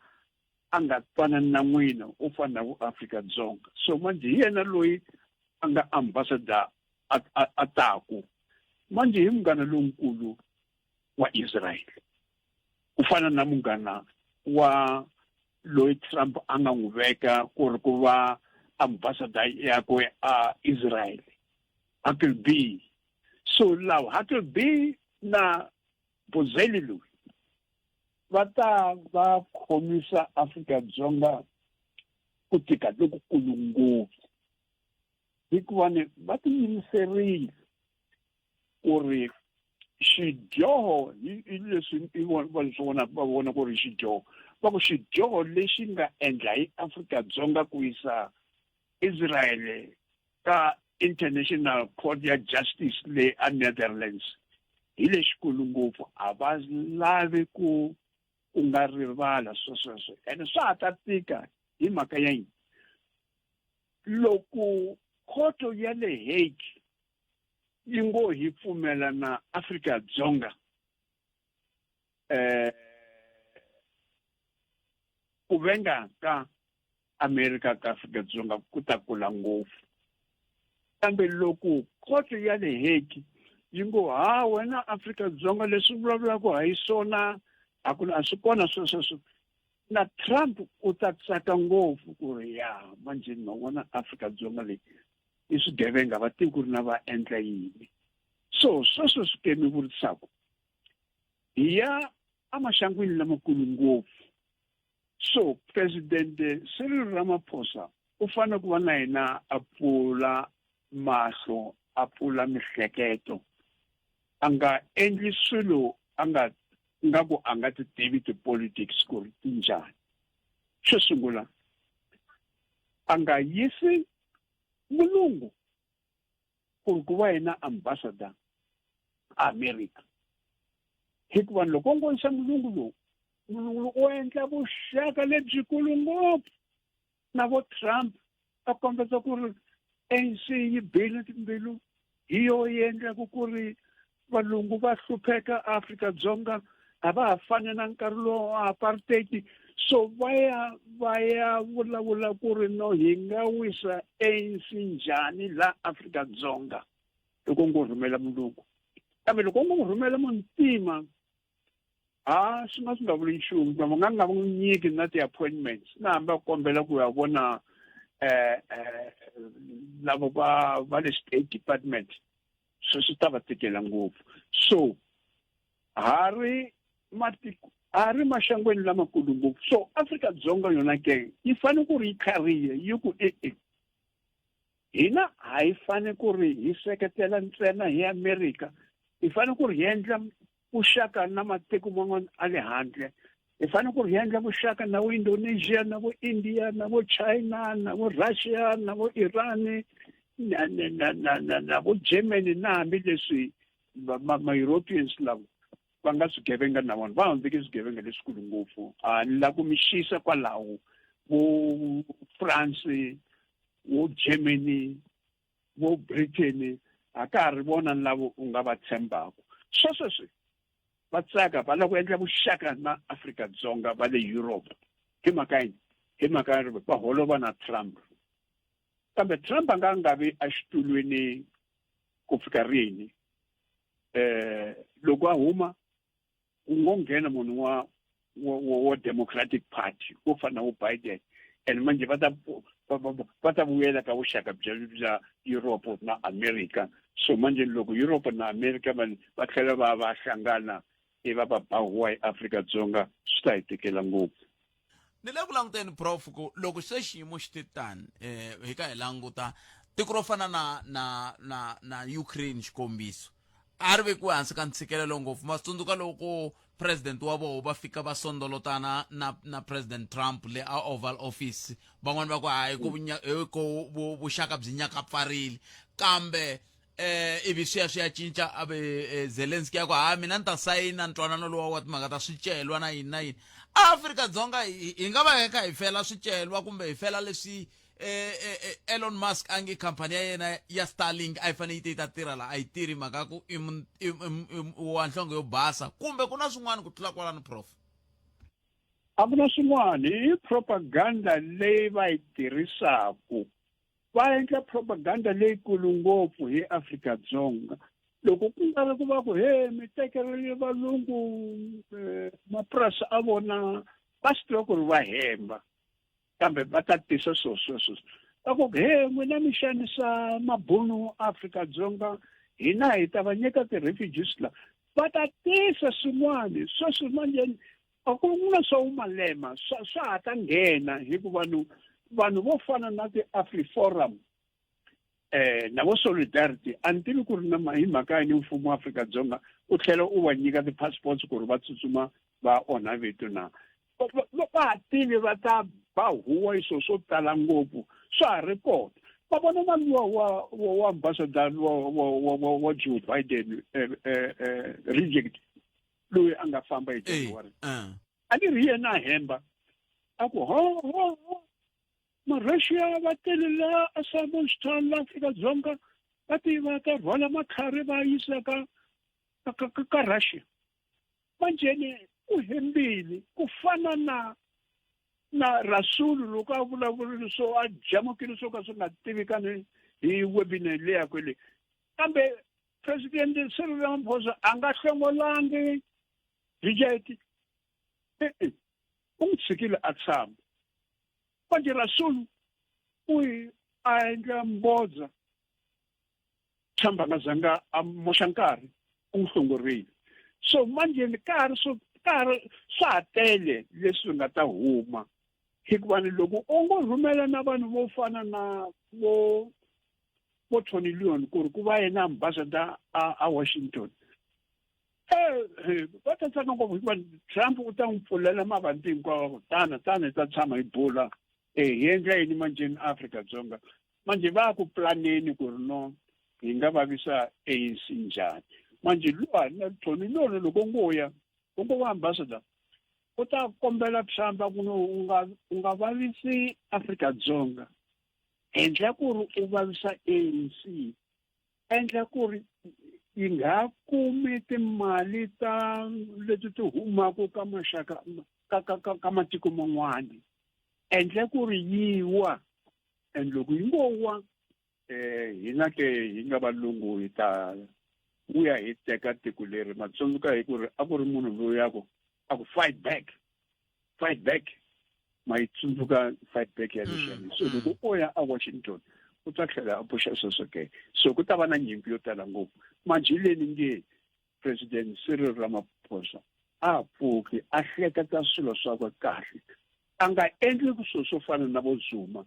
a nga twanani na n'wina u fana na vo Afrika Dzonga. So manje hi yena loyi a nga ambassador a taku manje hi munghana lonkulu wa Israel ku fana na munghana wa loyi Trump a nga n'wi veka ku ri ku va ambassador yakwe a Israel Huckabee. So lawa Huckabee na Bozeli loyi va ta va khomisa Afrika Dzonga ku tika lokukulu ngopfu hikuva ni va tiyimiserile ku ri xidyoho hi leswi i va swi vonaka va vona ku ri xidyoho va ku xidyoho lexi nga endla hi Afrika Dzonga ku yisa Israele ka International Court ya Justice le a Netherlands hi lexikulu ngopfu a va lavi ku ku nga rivala swesweswo ene swa ha ta tika hi mhaka ya yini loko khoto ya le Hague yi ngo hi pfumela na Afrika Dzonga ku venga ka Amerika ka Afrika Dzonga ku ta kula ngopfu kambe loko khoto ya le Hague yi ngo ha wena Afrika Dzonga leswi vulavulaka ha yi swona a ku a swi kona swesweswo na Trump u ta tsaka ngopfu ku ri ya manjhe ma vona Afrika Dzonga leyi i swigevenga va tivi ku ri na va endla yini so sweswo swi ke mi vurisaku hi ya emaxangwini lamakulu ngopfu so president Cyril Ramaphosa u fanele ku va na yena a pfula mahlo a pfula mihleketo a nga endli swilo a nga nga ku a nga ti tivi ti-politics ku ri ti njhani xo sungula a nga yisi mulungu ku ri ku va yena ambassador America hikuva loko ngo yisa mulungu lowu mulungu u endla vuxaka lebyikulu ngopfu na vo Trump a kombeta ku ri ANC yi bile timbilu hi yo yi endlaku ku ri valungu va hlupheka Afrika Dzonga a va ha fani na nkarhi lowu wa apartheid so va ya va ya vulavula ku ri no hi nga wisa ANC njhani la Afrika Dzonga loko ngo rhumela mulungu kambe loko ngo rhumela muntima ha swi nga swi nga vuli nchumu va nga nga n'wi nyiki na ti-appointments na hambi va kombela ku ya vona lava va le State Department swi swi ta va tikela ngopfu so ha ri matiko ha ri maxangweni lamakulu ngopfu so Afrika Dzonga yona ke yi fanele ku ri yi tlharihe yi ku e-e hina a hi fanele ku ri hi seketela ntsena hi America hi fanele ku ri hi endla vuxaka na matiko man'wana a le handle hi fanele ku ri hi endla vuxaka na vo Indonesia na vo India na vo China na vo Russia na vo Iran na vo Germany na hambileswi. Ma-Europeans lava va nga swigevenga na vona va hundzeke swigevenga leswikulu ngopfu. A ni la ku mi xisa kwalaho vo France, vo Germany, vo Britain, a ka ha ri vona lavo u nga va tshembaka. Swa sweswi va tsaka va lava ku endla vuxaka na Afrika-Dzonga va le Europe hi mhaka yini? Hi mhaka ya ri va holova na Trump. Kambe Trump a nga nga vi exitulwini ku fika rini. Loko a huma ku ngo nghena munhu wa wa Democratic Party wo fana na wo Biden, and manje va ta va ta vuyela ka vuxaka bya bya Europe na America. So manje loko Europe na America va va tlhela va va hlangana i va va ba huwa hi Afrika-Dzonga, swi ta hi tikela ngopfu. Ni le ku languteni prof ku loko se xiyimo xi te tani, hi ka hi languta tiko ro fana na na na na Ukraine xikombiso, a ri vekiwe hansi ka ntshikelelo ngopfu. Ma swi tsundzuka loko president wa voho va fika va sondolotana na na President Trump le a Oval Office, van'wani va ku hayi ku hi ku vuxaka byi nyakapfarile, kambe ivi swi ya swi ya cinca a ve Zelensky ya ku ha mina ni ta sayina ntwanano lowa wa timhaka ta swicelwa na yini na yini. Afrika-Dzonga hi nga va hi kha hi fela swicelwa kumbe hi fela leswi Elon Musk a nge khampani ya yena ya Starlink a yi fanele yi te yi ta tirha la a yi tirhi mhaka ku i wa nhlonge yo basa, kumbe ku na swin'wana ku tlula kwalano prof? A ku na swin'wana, i propaganda leyi va yi tirhisaku. Va endla propaganda leyikulu ngopfu hi Afrika-Dzonga. Loko ku nga ri ku va ku he mi tekerile valungu mapurasi a vona, va swi tiva ku ri va hemba, kambe va ta tisa swilo sweswo va ku he n'wina mi xanisa mabunu Afrika-Dzonga, hina hi ta va nyika ti-refugees la. Va ta tisa swin'wana sweswi manjheni a ku na swa Malema swa swa ha ta nghena, hikuva vanhu vanhu vo fana na ti-AfriForum na vo Solidarity, a ni tivi ku ri na hi mhaka yini mfumo wa Afrika-Dzonga u tlhela u va nyika ti-passports ku ri va tsutsuma va onha vito na va ha tivi va ta ba huwa hi swilo swo tala ngopfu swa ha ri kona. Va vona na luwa wa wa ambassador wa wa wa wa Joe Biden, reject loyi a nga famba hi January, a ni ri yena a hemba a ku ho ho ho ma-Russia va tele la a Simonstown la Afrika-Dzonga, va ti va ta rhwala matlhari va yisa ka ka ka ka Russia. Manjheni u hembile ku fana na na Rasulu loko a vulavulile swo a jamukile swo ka swi nga tivikani hi webinar leyi kwele. Kambe President Cyril Ramaphosa a nga hlongolangi Richard, e-e, u n'wi tshikile a tshama. Manjhe Rasulu u yi a endla mbodza, Trump a nga zanga a moxa nkarhi, u n'wi hlongorile. So manjhe ka ha ri swo ka ha ri swa ha tele leswi nga ta huma, hikuva ni loko u ngo rhumela na vanhu vo fana na vo vo Tony Leon ku ri ku va yena ambassador a a Washington, va ta tsaka ngopfu hikuva Trump u ta n'wi pfulela mavanti hinkwawo ku tana tana hi ta tshama hi bula, hi endla yini manjheni Afrika-Dzonga. Manjhe va ku planeni ku ri no hi nga vavisa ANC njhani. Manjhe luwa na Tony Leon loko ngo ya u ngo va ambassador, u ta kombela Trump a ku no u nga u nga vavisi Afrika-Dzonga, endla ku ri u vavisa ANC, endla ku ri yi nga kumi timali ta leti ti humaka ka maxaka ka ka ka ka matiko man'wana, endla ku ri yi wa, and loko yi ngo wa hina ke hi nga valungu hi ta vuya hi teka tiko leri. Ma tsundzuka hi ku ri a ku ri munhu loyi a ku a ku fight back, fight back, ma yi tsundzuka fight back ya lexani. So loko o ya a Washington u ta tlhela a pfuxa sweswo ke, so ku ta va na nyimpi yo tala ngopfu. Manjhe leni nge President Cyril Ramaphosa a pfuki a hleketa swilo swakwe kahle, a nga endli swilo swo fana na vo Zuma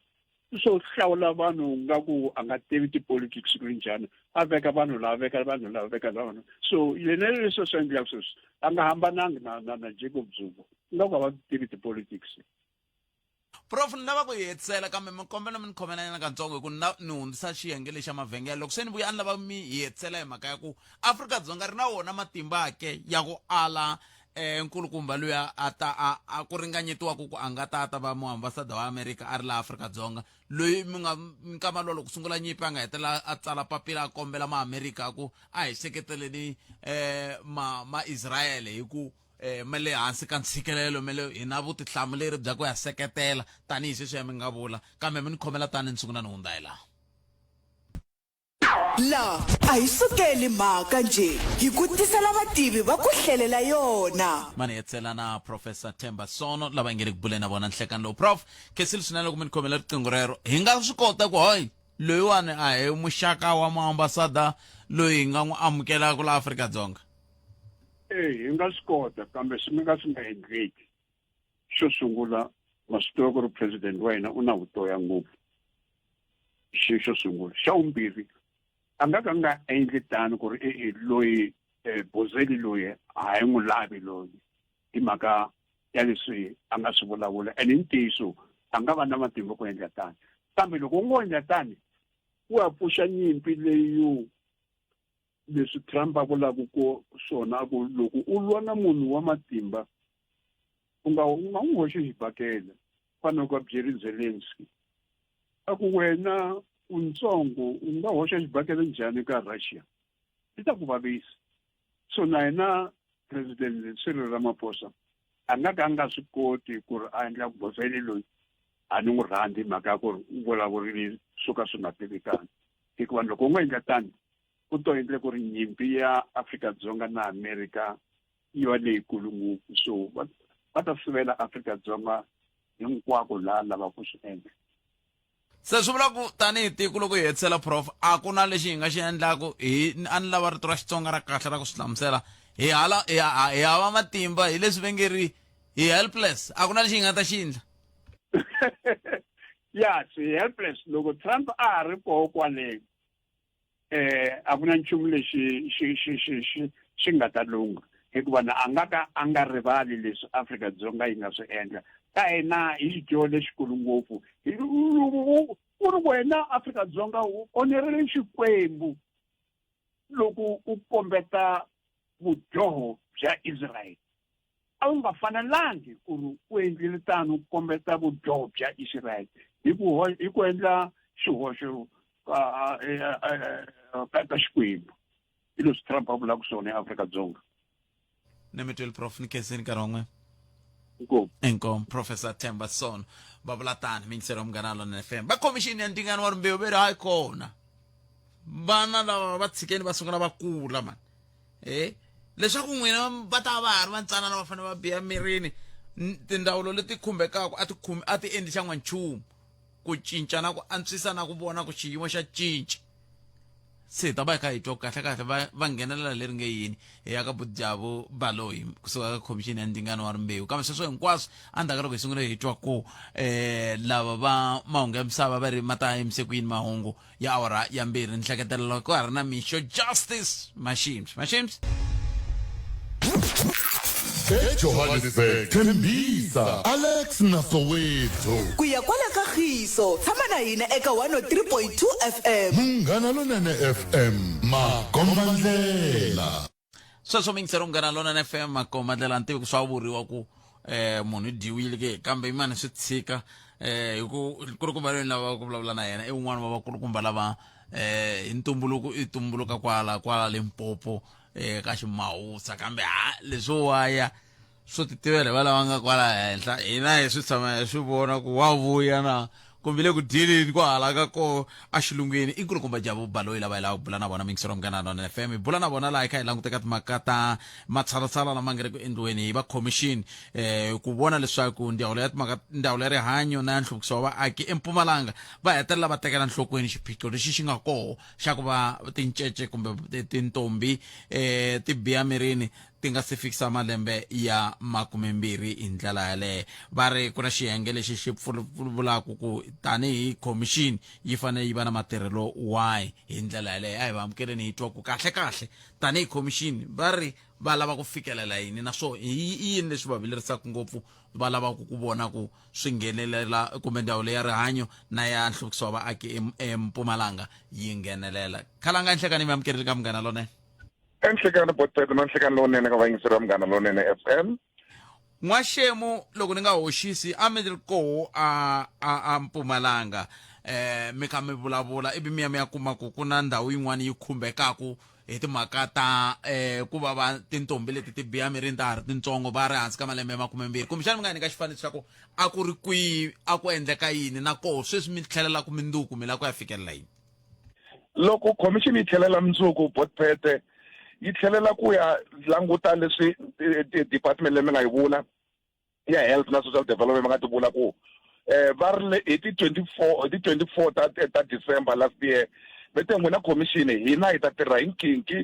swo hlawula vanhu nga ku a nga tivi ti-politics ku ri njhani, a veka vanhu lava, veka vanhu lava, veka vanhu. So yena leswi swi endlaka sweswi a nga hambanangi na na na Jacob Zuma, nga ku a va tivi ti-politics. Prof ni lava ku yi hetisela kambe mi kombela mi ni khomelanyana katsongo hi ku ni ni hundzisa xiyenge lexi xa mavhengele. Loko se ni vuya a ni lava mi hi hetisela hi mhaka ya ku Afrika-Dzonga ri na wona matimba ke ya ku ala eh nkulukumba luya a ta a, a ku ringanyetiwaka ku a nga ta ta va muambasada wa Amerika a ri laha Afrika-Dzonga loyi mi nga nkama lowu loko sungula nyimpi a nga hetelela a tsala papila a kombela maamerika a ku a hi seketeleni eh ma ma Israyele hi ku eh ma le hansi ka ntshikelelo ma le hi na vutihlamuleri bya ku ya seketela tanihi sweswiya mi nga vula kambe mi ni khomela tani ni sungula ni hundza hi laha La a hi sukeli mhaka njhe, hi ku tisela vativi va ku hlelela yona. Mani hetisela na Professor Themba Sono lava nge le ku buleni na vona nhlekani lowu. Prof, khensile swinene loko mi ni khomela riqingho rero. Hi nga swi kota ku hoy loyiwani a hi muxaka wa muambasada loyi hi nga n'wi amukelaka la Afrika-Dzonga? E hi nga swi kota kambe swi nga swi nga endleki. Xo sungula ma swi tiva ku ri president wa hina u na vutoya ngopfu. Xi xo sungula. Xa vumbirhi a nga ka nga endli tano ku ri e loyi Bozeli loyi a hi n'wi lavi loyi hi mhaka ya leswi a nga swi vulavula and i ntiyiso a nga va na matimba ku endla tano kambe loko u ngo endla tani u ya pfuxa nyimpi leyi yo leswi Trump a vulaka ku swona a ku loko u lwa na munhu wa matimba u nga u nga n'wi hoxi xibakele fana loko a byeri Zelensky a ku wena u ntsongo u nga hoxa xibakele njhani ka Russia yi ta ku vavisa so na yena president Cyril Ramaphosa a nga ka a nga swi koti ku ri a endla bozeli loyi a ni n'wi rhandzi hi mhaka ya ku ri u vulavurile swo ka swi nga tivikani hikuva loko u ngo endla tani u to endle ku ri nyimpi ya Afrika-Dzonga na Amerika yi va leyikulu ngopfu so va ta sivela Afrika-Dzonga hinkwako laha lavaka ku swi endla. Se swi vula ku tanihi tiko loko hi hetisela prof a ku na lexi hi nga xi endlaku hi a ni lava rito ra Xitsonga ra kahle ra ku swi hlamusela hi hala hi hi hava matimba hi leswi va nge ri hi helpless a ku na lexi hi nga ta xi endla. Ya si helpless loko Trump a ha ri koho kwale eh a ku na nchumu lexi xi xi xi xi xi nga ta lungha hikuva na a nga ka a nga rivali leswi Afrika-Dzonga yi nga swi endla ka hina hi xidyoho lexikulu ngopfu u ri wena Afrika-Dzonga u onerile Xikwembu loko u kombeta vudyoho bya Israel a wu nga fanelangi ku ri u endlile tano ku kombeta vudyoho bya Israyele hi ku hi ku endla xihoxo ka Xikwembu hi leswi Trump a vulaka swona eAfrika-Dzonga. Ni mi twile prof ni khensini nkarhi wa n'wina. Inkomu. Inkomu Professor Themba Sono va vula tani miyingiseri wa Munghana Lonene FM. Va khomixini ya ndzingano wa rimbewu ve ri hayi kona vana lava va tshikeni va sungula va kula mani e leswaku n'wina va ta va ha ri vantsanana va fanele va biha mirini tindzawulo leti khumbekaka a ti khumbi a ti endli xa n'wanchumu ku cinca na ku antswisa na ku vona ku xiyimo xa cinca se hi ta va hi kha hi twa ku kahle kahle va va nghenelela leri nge yini hi ya ka budjavu baloyi kusuka ka khomixini ya ndzingano wa rimbewu kambe sweswo hinkwaswo endzhaku ka loko hi sungule hi twa ku um lava va mahungu ya misava va ri ma ta yimise ku yini mahungu ya awara ya mbirhi ni hleketelela ka ha ri na mixo justice mashims mashims ejohannesburg tembisa alex na soweto ku ya kwala ka khiso tshama na hina eka 103.2 fm munghana lonene fm makombandlela Sweswo miyingiseri Munghana Lonene FM Makoma ndlela ni tivi ku swa vuriwa ku eh munhu i dyiwile ke kambe imani swi tshika eh hi ku nkulukumba loyi ni lavaka ku vulavula na yena i wun'wana wa vakulukumba lava eh hi ntumbuluko i tumbuluka kwala kwala Limpopo eh ka Ximawusa kambe ha leswo waya swo titivela hi va lava nga kwala henhla hina hi swi tshama hi swi vona ku wa vuya na kumbe le ku dyeleni kwahala ka ko exilungwini i nkulukumba jabu baloyi lava hi lava ku bula na vona mingisero munghana lona fm hi bula na vona laha hi kha hi languteka timhaka ta matshalatshala lama nga ri ku endliweni hi va khomixini um ku vona leswaku ndzawulo ya timhaka ndzawulo ya rihanyo na ya nhluvukiso wa vaaki empumalanga va hetelela va tekela nhlokweni xiphiqo lexi xi nga koho xa ku va tincece kumbe tintombi um ti biha mirini. ti nga si fikisa malembe ya makumembirhi. Hi ndlela yaleyo va ri ku na xiyenge lexi xi vulaka ku tanihi khomixini yi fanele yi va na matirhelo wahi. Hi ndlela yaleyo a hi va amukeleni hi twa ku kahle kahle tanihi khomixini va ri va lava ku fikelela yini, naswona i yini leswi va vilerisaka ngopfu, va lavaka ku vona ku swi nghenelela kumbe ndzawulo ya rihanyo na ya nhluvukiso wa vaaki eMpumalanga yi nghenelela. Khalanga, enhlekani mi amukerile ka Munghana Lonene. Enhlekani Botpet na nhlekani lowunene ka vayingiseri va Munghana Lonene FM. N'waxemu, loko ni nga hoxisi, a mi ri koho a a a Mpumalanga, mi kha mi vulavula ivi mi ya mi ya kuma ku ku na ndhawu yin'wana yi khumbekaku hi timhaka ta ku va va tintombi leti ti biha mirini ta ha ri tintsongo, va ri hansi ka malembe ya 20. Kumbexana mi nga nyika xifaniso xa ku a ku ri kwihi, a ku endleka yini, na koho sweswi mi tlhelelaka minduku mi lava ku ya fikelela yini? Loko khomixini yi tlhelela mundzuku, Botpete, yi tlhelela ku ya languta leswi department leyi mi nga yi vula ya health na social development va nga ti vula ku va ri hi ti 24, hi ti 24 ta December last year, va te n'wina commission hina hi ta tirha hi nkhinki,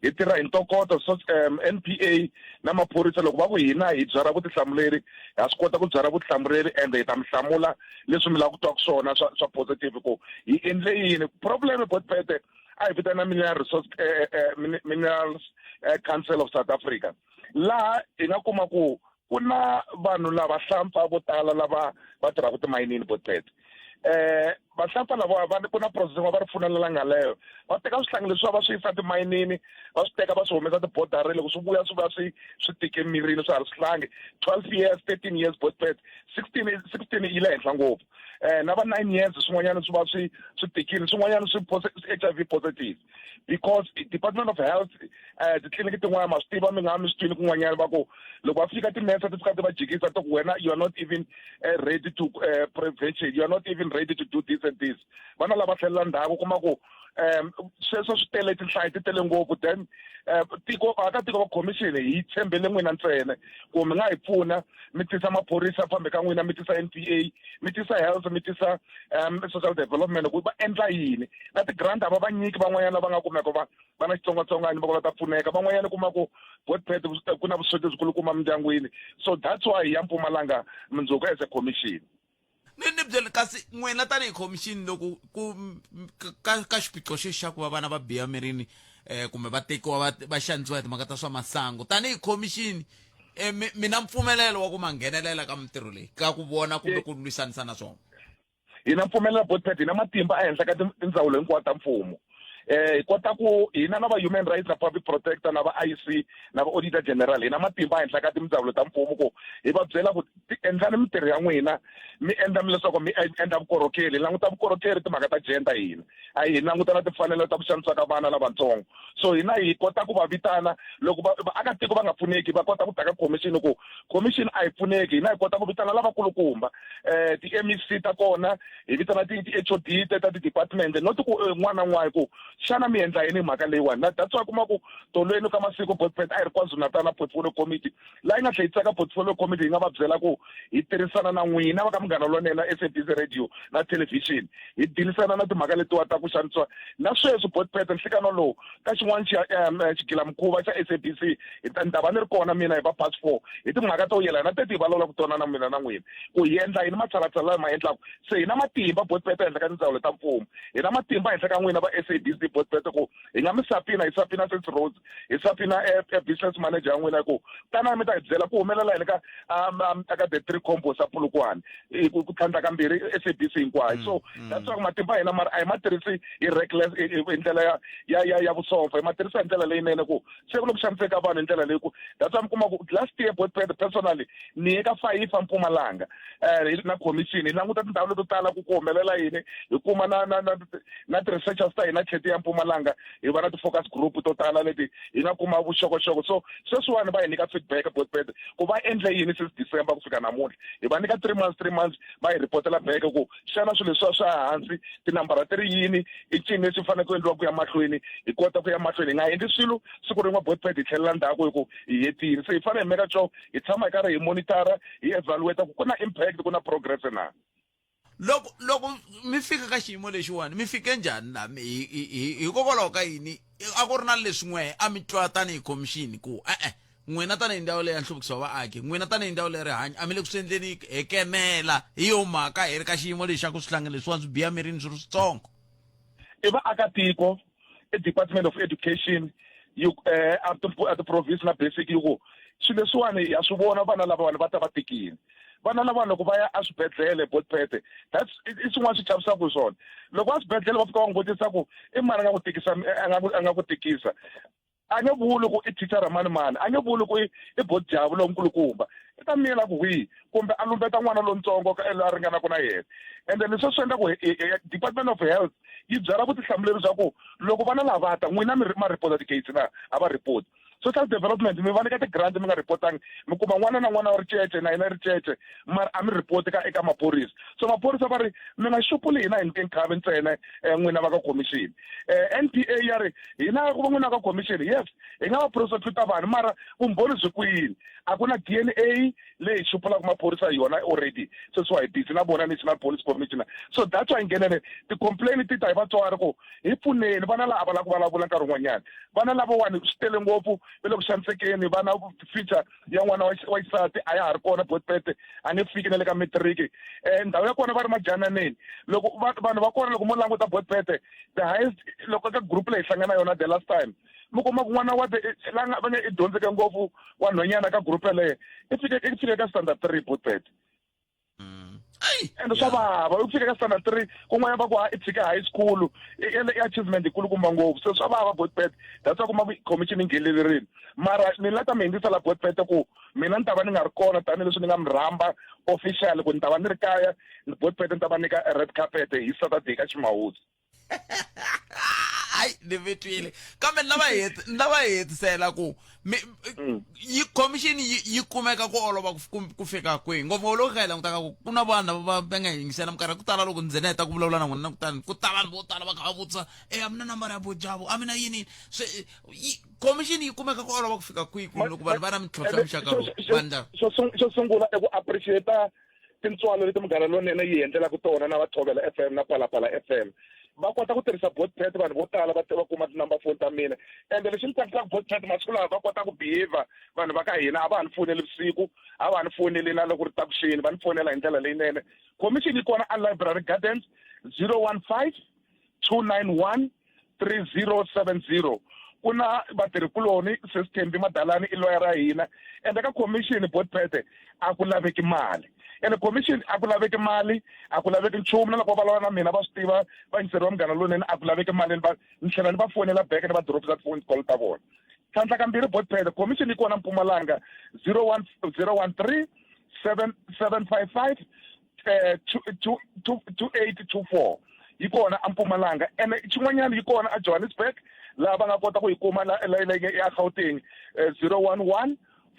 hi tirha hi ntokoto. So NPA na maphorisa loko va ku hina hi byarha vutihlamuleri, ha swi kota ku byarha vutihlamuleri ende hi ta mi hlamula leswi mi lava ku twaka swona swa positive ku hi endle yini. Problem, Botpete, a hi vitana Mineral Resource, Minerals Council of South Africa, laha hi nga kuma ku ku na vanhu lava hlampfa vo tala lava va tirhaka timayinini, Botpete. Vahlampfa lava va ku na process va ri pfunelela ngaleyo, va teka swihlangi leswiwa va swi yisa timayinini, va swi teka va swi humesa tibodari, loko swi vuya swi va swi tike mirini, swa ha ri swihlangi, 12 years, 13 years, Botpet, 16, 16 yi le henhla ngopfu, na va 9 years. Swin'wanyana swi va swi tikile, swin'wanyana swi HIV positive, because Department of Health, titliliniki tin'wana, ma swi tiva, mi nga mi swi twini kun'wanyana va ku loko va fika tinese ti fika ti va jikisa ti ku wena you are not even ready to prevention, you are not even ready to do this and this. Vana lava tlhelela ndzhaku, kuma ku sweswo swi tele, tinhlayo ti tele ngopfu. Then tiko vaakatiko va commission hi tshembele n'wina ntsena ku mi nga hi pfuna, mi tisa maphorisa fambe ka n'wina, mi tisa NPA, mi tisa health, mi tisa social development, ku va endla yini na ti-grant a va va nyiki. Van'wanyana lava nga kumeka va na xitsongwatsongwana va ku va ta pfuneka, van'wanyana kuma ku Botpet ku na vusweti byikulukumba mindyangwini. So that's why hi ya Mpumalanga mundzuku as a commission. Ni byele kasi n'wina tanihi commission, loko ku ka xiphiqo xexi xa ku va vana va biha mirini, kumbe va tekiwa va xanisiwa hi timhaka ta swa masangu, tanihi commission, mi na mpfumelelo wa ku ma nghenelela ka mintirho leyi, ka ku vona kumbe ku lwisanisa na swona? Hi na mpfumelelo, Botpet. Hi na matimba ehenhla ka tindzawulo hinkwato ta mfumo. Hi kota ku hina na va human rights na public protector na va IC na va auditor general, hi na matimba ehenhla ka tindzawulo ta mfumo ku hi va byela ku endlani mintirho ya n'wina, mi endla mi leswaku mi endla vukorhokeri. Hi languta vukorhokeri, timhaka ta gender, hina a hi languta na timfanelo ta ku xanisiwa ka vana lavatsongo. So hina hi kota ku va vitana loko vaakatiko va nga pfuneki, va kota ku ta ka commission ku commission a yi pfuneki. Hina hi kota ku vitana lavakulukumba, ti-MEC ta kona, hi vitana ti-HOD ta ti-department, not ku n'wana na n'wana ku xana mi endla yini hi mhaka leyiwani. Na that's why kuma ku tolweni ka masiku, Botpet, a hi ri KwaZulu-Natal na portfolio committee, laha yi nga tlhela yi tsaka portfolio committee, yi nga va byela ku hi tirhisana na n'wina va ka Munghana Lonene SABC radio na television, hi dilisana na timhaka letiwa ta ku xanisiwa. Na sweswi, Botpet, nhlikano lowu ka xin'wana xigilamukhuva xa SABC hi ta ni ta va ni ri kona mina hi va past 4, hi timhaka to yelana teti hi vulavulaka tona na mina na n'wina ku hi endla yini, matshalatshala lawa ma endlaka. Se hi na matimba, Botpet, ehenhla ka tindzawulo ta mfumo. Hi na matimba ehenhla ka n'wina va SABC, Botpet, ku hi nga mi sapina, hi sapina Sesi Rhodes, hi sapina business manager ya n'wina ku tana mi ta hi byela ku humelela yini ka aka the three combos a Polokwane, ku tlhandla kambirhi SABC hinkwayo. So that's why matimba hina mara a hi ma tirhisi hi reckless, hi ndlela ya vusopfa, hi ma tirhisa hi ndlela leyinene ku se ku le ku xaniseka vanhu hi ndlela leyi ku that's why mi kuma ku last year, Botpet, personally ni ye ka Fayifa Mpumalanga na commission, hi languta tindhawu leto tala ku humelela yini, hi kuma na ti-researchers ta hina cheti ya Mpumalanga, hi va na ti-focus group to tala leti hi nga kuma vuxokoxoko. So sweswiwani va hi nyika feedback, Botpet, ku va endle yini since December ku fika namuntlha. Hi va nyika 3 months, 3 months, va hi ripotela back ku xana swilo leswiwa swa hansi, tinambara ti ri yini, i ncini lexi fanele ku endliwa ku ya mahlweni, hi kota ku ya mahlweni. Hi nga endli swilo siku rin'we, Botpet, hi tlhelela ndzhaku hi ku hi hetile. Se hi fanele hi make sure hi tshama hi karhi hi monitor-a, hi evaluate ku ku na impact, ku na progress na. Loko mi fika ka xiyimo lexiwani, mi fike njhani la? Hikokwalaho ka yini a ku ri na leswi n'we a mi twa tanihi commission ku e-e N'wina tanihi ndzawulo ya nhluvukiso wa vaaki, n'wina tanihi ndzawulo ya rihanyo, a mi le ku swi endleni hi kenela. Hi yo mhaka hi ri ka xiyimo lexi xa ku swihlangi leswiwani swi biha mirini swi ri switsongo. I vaakatiko, i Department of Education yi a a ti-province na basic yi ku swilo leswiwani ha swi vona vana lavawani va ta va tikile. Vana lavawani loko va ya eswibedhlele botpete that's i swin'wana swi chavisaka hi swona. Loko va swibedhlele va fika va n'wi vutisa ku i mani a nga ku tikisa a nga ku a nga ku tikisa a nge vuli ku i thicara mani mani a nge vuli ku i botjavu lonkulukumba i ta miyela ku hwihi kumbe a lumbeta n'wana lontsongo a ringanaka na yena ende leswi swi endla ku department of health yi byala vutihlamuleri bya ku loko vana lava ta n'wina mi ma report ti-case na a va report social development mi va nyika ti-grant mi nga reportangi mi kuma n'wana na n'wana wa ricece na yena ricece mara a mi report ka eka maphorisa so maphorisa va ri mi nga xupuli hina hi nkhavi ntsena n'wina va ka commission N_P_A ya ri hina ku va n'wina ka commission yes hi nga va prosecutor vanhu mara vumbhoni byi kwini a ku na D_N_A leyi hi xupulaka maphorisa hi yona already sweswiwa hi busy na vona national police commissioner so that's why nghenele ti-complain ti ta hi vatswari ku hi pfuneni vana laha a va lava ku vulavula nkarhi wun'wanyana vana lavawani swi tele ngopfu va le ku xanisekeni vana future ya n'wana wa xisati a ya ha ri kona botpete a nge fiki na le ka matric um ndhawu ya kona va ri majananeni loko vanhu va kona loko mo languta botpete the highest loko ka group leyi hlangana yona the last time mi kuma ku n'wana wa la nga va nge i dyondzeke ngopfu wa nhwanyana ka group yaleyo i fike i fike ka standard 3 botpete ende swa vava u fika ka standard 3 kun'wanyana va ku ha i tshike high school i achievement yikulukumba ngopfu se swa vava botpet that's why kuma ku commission yi nghenelerile mara ni la ta mi hindzisa la botpet ku mina ni ta va ni nga ri kona tanihileswi ni nga mi rhamba official ku ni ta va ni ri kaya botpet ni ta va nyika red carpet hi Saturday ka Ximawusi hayi ni mi twile kambe ni lava hi ni lava hi hetisela ku mi yi commission yi yi kumeka ku olova ku ku ku fika kwihi ngopfu loko kha hi langutaka ku ku na vanhu lava va va nga yingisela minkarhi ya ku tala loko ndzi heta ku vulavula na n'wina kutani ku ta vanhu vo tala va kha va vutisa e a mi na nambara ya bojavo a mi na yini yini se yi commission yi kumeka ku olova ku fika kwihi ku loko vanhu va na mintlhontlho ya muxaka lowu vandla xo sungula i ku appreciate tintswalo leti Munghana Lonene yi hi endlelaka tona na va Thobela FM na Phalaphala FM. Va kota ku tirhisa Botpet vanhu vo tala va va kuma ti-number phone ta mina. Ende lexi ni tsakisaka Botpet masiku lawa va kota ku behave vanhu va ka hina a va ha ni foneli vusiku, a va ha ni foneli na loko ri ta ku xeni, va ni fonela hi ndlela leyinene. Commission yi kona a Library Gardens 015 291 3070 ku na vatirhikuloni sesi Thembi Madalani i loyara ya hina ende ka commission botpete a ku laveki mali ene commission a ku laveki mali a ku laveki nchumu na loko va vulavula na mina va swi tiva va yingiseri va munghana lonene a ku laveki mali ni va ni tlhela ni va fonela back ni va dropisa ti-phone call ta vona tlhandla kambirhi botpete commission yi kona Mpumalanga 01 013 7755 2824 yi kona eMpumalanga ene xin'wanyana yi kona eJohannesburg laha va nga kota ku yi kuma la ya Gauteng 011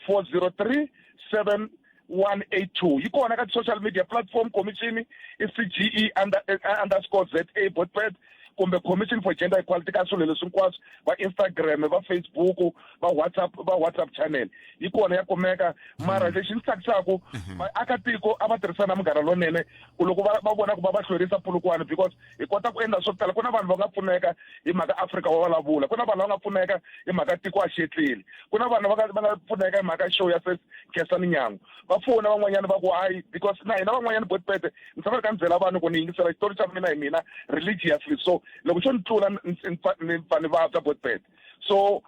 403 7182 yi kona ka ti-social media platform commission i CGE under, underscore ZA botpet kumbe commission for gender equality ka swilo leswi hinkwaswo va Instagram va Facebook va WhatsApp va WhatsApp channel yi kona ya kumeka mara lexi ni tsakisaka vaakatiko a va tirhisana munghana lonene ku loko va va vona ku va va hlwerisa Polokwane because hi kota ku endla swo tala ku na vanhu va nga pfuneka hi mhaka Afrika wa vulavula ku na vanhu va nga pfuneka hi mhaka tiko a xetleli ku na vanhu va nga va nga pfuneka hi mhaka show ya ses Khensani Nyangu va fona van'wanyana va ku hayi because na hina van'wanyana botpete ni tshama ni kha ni byela vanhu ku ni yingisela xitori xa mina hi mina religiously so loko xo ni tlula ni pfa ni pfa ni vabya botpete so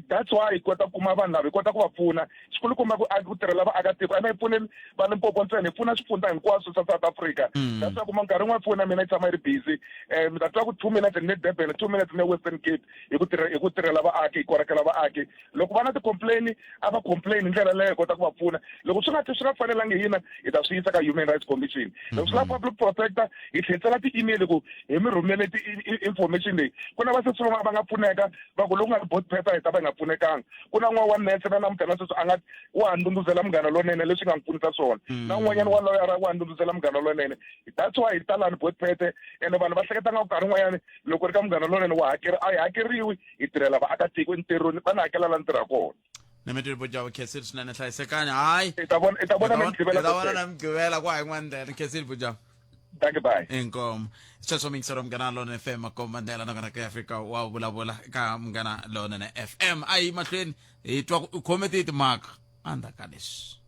that's why hi kota ku kuma vanhu lava hi kota ku va pfuna xikulukumba ku ku tirhela vaakatiko ene hi pfuneni va Limpopo ntsena hi pfuna swifundza hinkwaswo swa South Africa that's why kuma nkarhi wun'wana foni ya mina yi tshama yi ri busy mi ta twa ku 2 minutes ni le Durban 2 minutes ni le Western Cape hi ku tirha hi ku tirhela vaaki hi korekela vaaki loko va na ti-complain a va complain hi ndlela leyo hi kota ku va pfuna loko swi nga swi nga fanelangi hina hi ta swi yisa ka human rights commission loko swi lava public protector hi tlherisela ti-email ku hi mi rhumele information leyi ku na vasesi van'wana va nga pfuneka va ku loko nga ri bot paper hi ta va hi nga pfunekanga ku na n'wana wa nese na namuntlha na sweswi a nga wa ha ndhundhuzela munghana lonene leswi nga n'wi pfunisa swona na un'wanyana wa loyara wa ha ndhundhuzela munghana lonene that's why hi talani bot pete ene vanhu va hleketa nga ku nkarhi wun'wanyana loko ri ka munghana lonene wa hakeri a hi hakeriwi hi tirhela vaakatiko entirhweni va ni hakela la ni tirha kona Nemetiri Bojavo khensile swinene hlayisekani hayi i ta vona i ta vona na mugqivela i ta vona na mugqivela ku hayi n'wana ndlela khensile Bojavo. Thank you, bye. Inkomu. Sweswo miyingiseri wa Munghana Lonene FM makomba ndlela nakona ka Afrika wa vulavula ka Munghana Lonene FM. A yi mahlweni hi twa ku u khome tihi timhaka endzhaku ka leswi.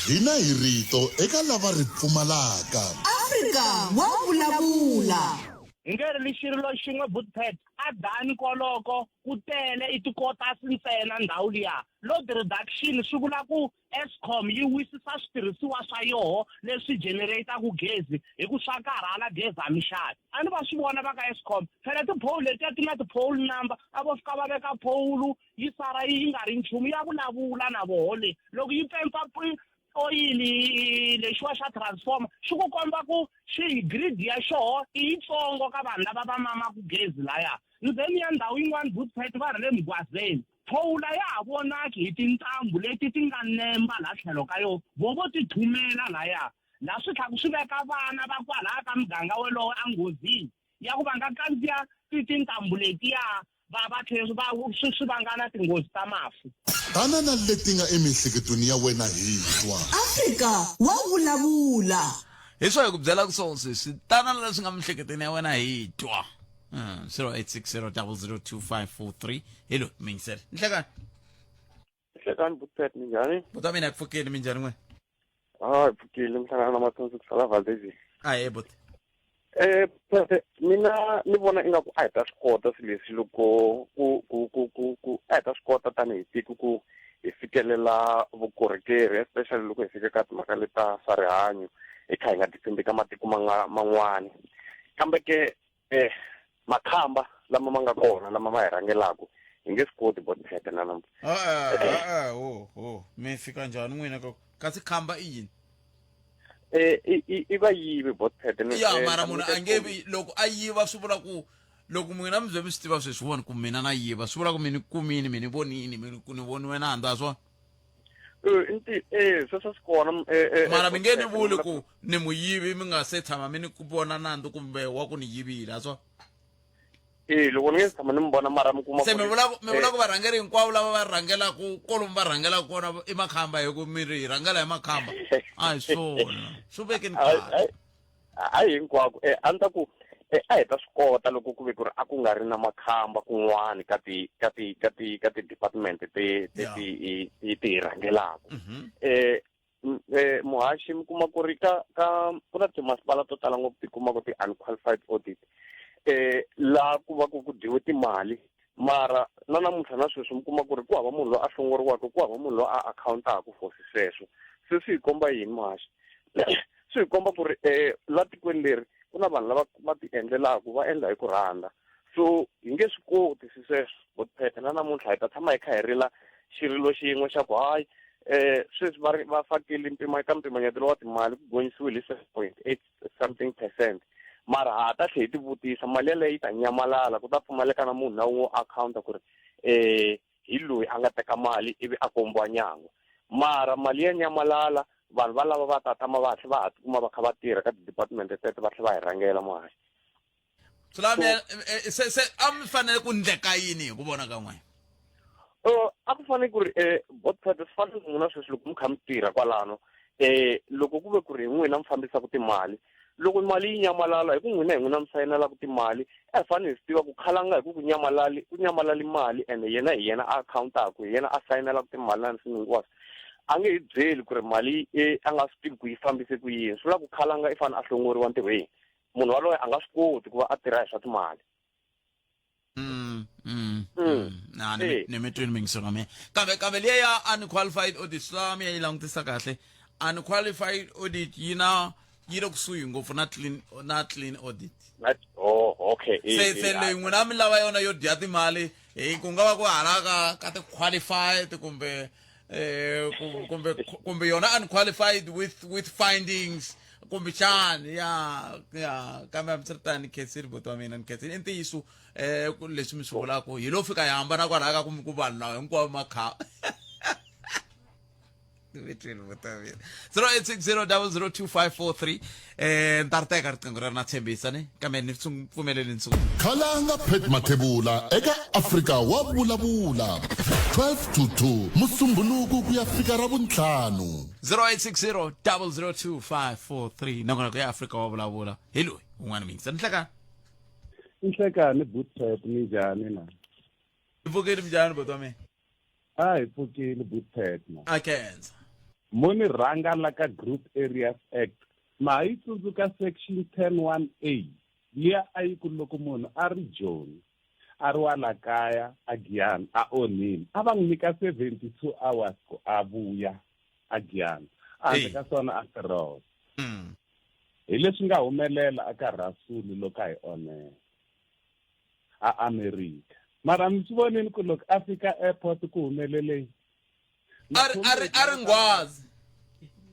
Hina hi rito eka lava ri pfumalaka. Afrika wa vulavula. Hi nge ri xirilo xin'we Bootpad a dani koloko ku tele i tikotasi ntsena ndhawu liya. Load reduction swi vula ku Eskom yi wisisa switirhisiwa swa yoho leswi generate-aku gezi hi ku swa karhala gezi a mi xavi. A ni va swi vona va ka Eskom phela ti-pole letiya ti na ti-pole number a vo fika va veka pole yi sala yi nga ri nchumu ya vulavula na voho le loko yi pempa oyili lexiwa xa transformer xi ku komba ku xi grid ya xoho i yitsongo ka vanhu lava va mamaku gezi laya then ya ndhawu yin'wana bootpet va ri le mugwazeni phowula ya ha vonaki hi tintambu leti ti nga nemba la tlhelo ka yo vo vo ti thumela laya la swi tlhaku swi veka vana va kwalaya ka muganga wolowo enghozini ya ku va nga kandziya ti tintambu letiya va va tlhela va swi swi vanga na tinghozi ta mafu. Tana na leti nga emiehleketweni ya wena hi twa. Afrika wa vulavula. Hi swo hi ku byelaka swona sweswi tana na leswi nga miehleketweni ya wena hi twa. 0860002543 hello mingisele nhlekani. Nhlekani Butpet minjhani? Buta mina ku pfukeni minjhani n'we? Ah, pfukile mi hlangana na Mathonsi ku sala Valdezi. Ahee buti. Eh, Pete, mina ni vona ingaku a hi ta swi kota swilo leswi loko ku ku ku ku ku a hi ta swi kota tanihi tiko ku hi fikelela vukorhokeri especially loko hi fika ka timhaka leta swa rihanyo hi kha hi nga depend ka matiko man'wani kambe ke eh makhamba lama ma nga kona lama ma hi rhangelaka hi nge swi koti botphete na namuntlha. E-e, ho ho mi fika njhani n'wina ka kasi khamba i yini? Eh i i i vayivi botphete ni Ya mara munhu a nge vi loko a yiva swi vula ku loko n'wina mi ze mi swi tiva sweswi vona ku mina na yiva swi vula ku mi ni kumini mi ni vonini mi ni voniwe nandzu a swona? Eh eh sweswo swi kona eh, eh, mara mi nge ni vuli ku ni muyivi mi nga se tshama mi ni ku vona nandzu kumbe wa ku ni yivile a swo eh loko ni nge se tshama ni mi vona mara mi kuma se mi vula mi vula ku varhangeri hinkwavo lava va rhangelaku kolomu va rhangelaka kona i makhamba hi ku mi ri hi rhangela hi makhamba a hi swona swi vekeni kahle hayi hinkwako eh a ni ta ku eh, a hi ta swi kota loko ku ve ku ri a ku nga ri na makhamba kun'wani ka ti ka ti ka ti ka ti-department te te ti ti ti hi rhangelaka eh eh muhaxi mi kuma ku ri ka ka ku na timasipala to tala ngopfu ti kuma ku ti-unqualified audit eh laha ku va ku ku dyiwe timali mara na namuntlha na sweswi mi kuma ku ri ku hava munhu loyi a hlongoriwaka ku hava munhu loyi a akhawuntaku for sweswo se swi hi komba yini muhaxi swi hi komba ku ri um la tikweni leri ku na vanhu lava va ti endlelaka va endla hi ku rhandza so hi nge swi koti swi sweswo botphetha na namuntlha hi ta tshama hi kha hi rila xirilo xin'we xa ku hayi eh sweswi va va fakile mpimo eka mpimanyeto wa timali ku gonyisiwile hi 7.8 something percent mara ha ta tlhe hi tivutisa mali yaleyo yi ta nyamalala ku ta pfumaleka na munhu na wun'we akhawunta ku ri eh hi loyi a nga teka mali ivi a kombiwa nyangwa mara mali ya nyamalala vanhu va lava va ta tama va tlhe va ha tikuma va kha va tirha ka ti-department teto va tlhe va hi rhangela muhaxi swi lava eh, se se a mi fanele ku ndleka yini hi ku vona ka n'wina a ku fanele ku ri um botpet swi fanele ku n'wina sweswi loko mi kha mi tirha kwalano um loko ku ve ku ri hi n'wina mi fambisaka timali loko mali yi nyamalala hi ku n'wina hi n'wina mi sayinelaka timali a hi fanele hi swi tiva ku khalanga hi ku ku nyamalali ku nyamalali mali ene yena hi yena a akhawuntaku hi yena a sayinelaka timali na swilo hinkwaswo a nge hi byeli ku ri mali e a nga swi tivi ku yi fambise ku yini swi vula ku khalanga i fanele a hlongoriwa ntirhweni munhu waloye a nga swi koti ku va a tirha hi swa timali Na ni ni mi twini mingiselo mina kambe kambe liya ya unqualified audit swi lava mi ya yi langutisa kahle unqualified audit yi na yi le kusuhi ngopfu na clean na clean audit oh okay se se leyi n'wina mi lava yona yo dya timali hi ku nga va ku hala ka ka ti-qualified kumbe eh kumbe kumbe yona unqualified with with findings kumbexani ya ya kambe hambiswiritano ni khensile buti wa mina ni khensile i ntiyiso um leswi mi swi vulaka hi lo fika hi hambana kwalaha ka ku vanhu lava hinkwavo makha vitwini buti wa mina 0860 002543 eh ni ta ri teka riqingho rero na tshembisa ni kambe ni pfumeleli ni sungula Khalanga Pat Mathebula eka Afrika wa vulavula 12 to 2 Musumbhunuku ku ya fika Ravuntlhanu. 0860 002 543 nakona ku ya Afrika wa vulavula hi loyi un'wana mingisa nhlekani. Nhlekani Bootpet minjhani na? Hi pfukile minjhani buti wa mina? A hi pfukile Bootpet na. A khensa. Mo ni rhanga la ka Group Areas Act ma ha yi tsundzuka section 10 1A liya a yi ku loko munhu a ri Joni a ri wa la kaya a Giyani a onhile a va n'wi nyika 72 hours ku a vuya a Giyani a handle ka swona a tirhova. Hi leswi nga humelela aka Rasulu loko a hi onhela a America. Mara mi swi vonile ku loko a fika airport ku humelele A ri a ri a ri nghwazi.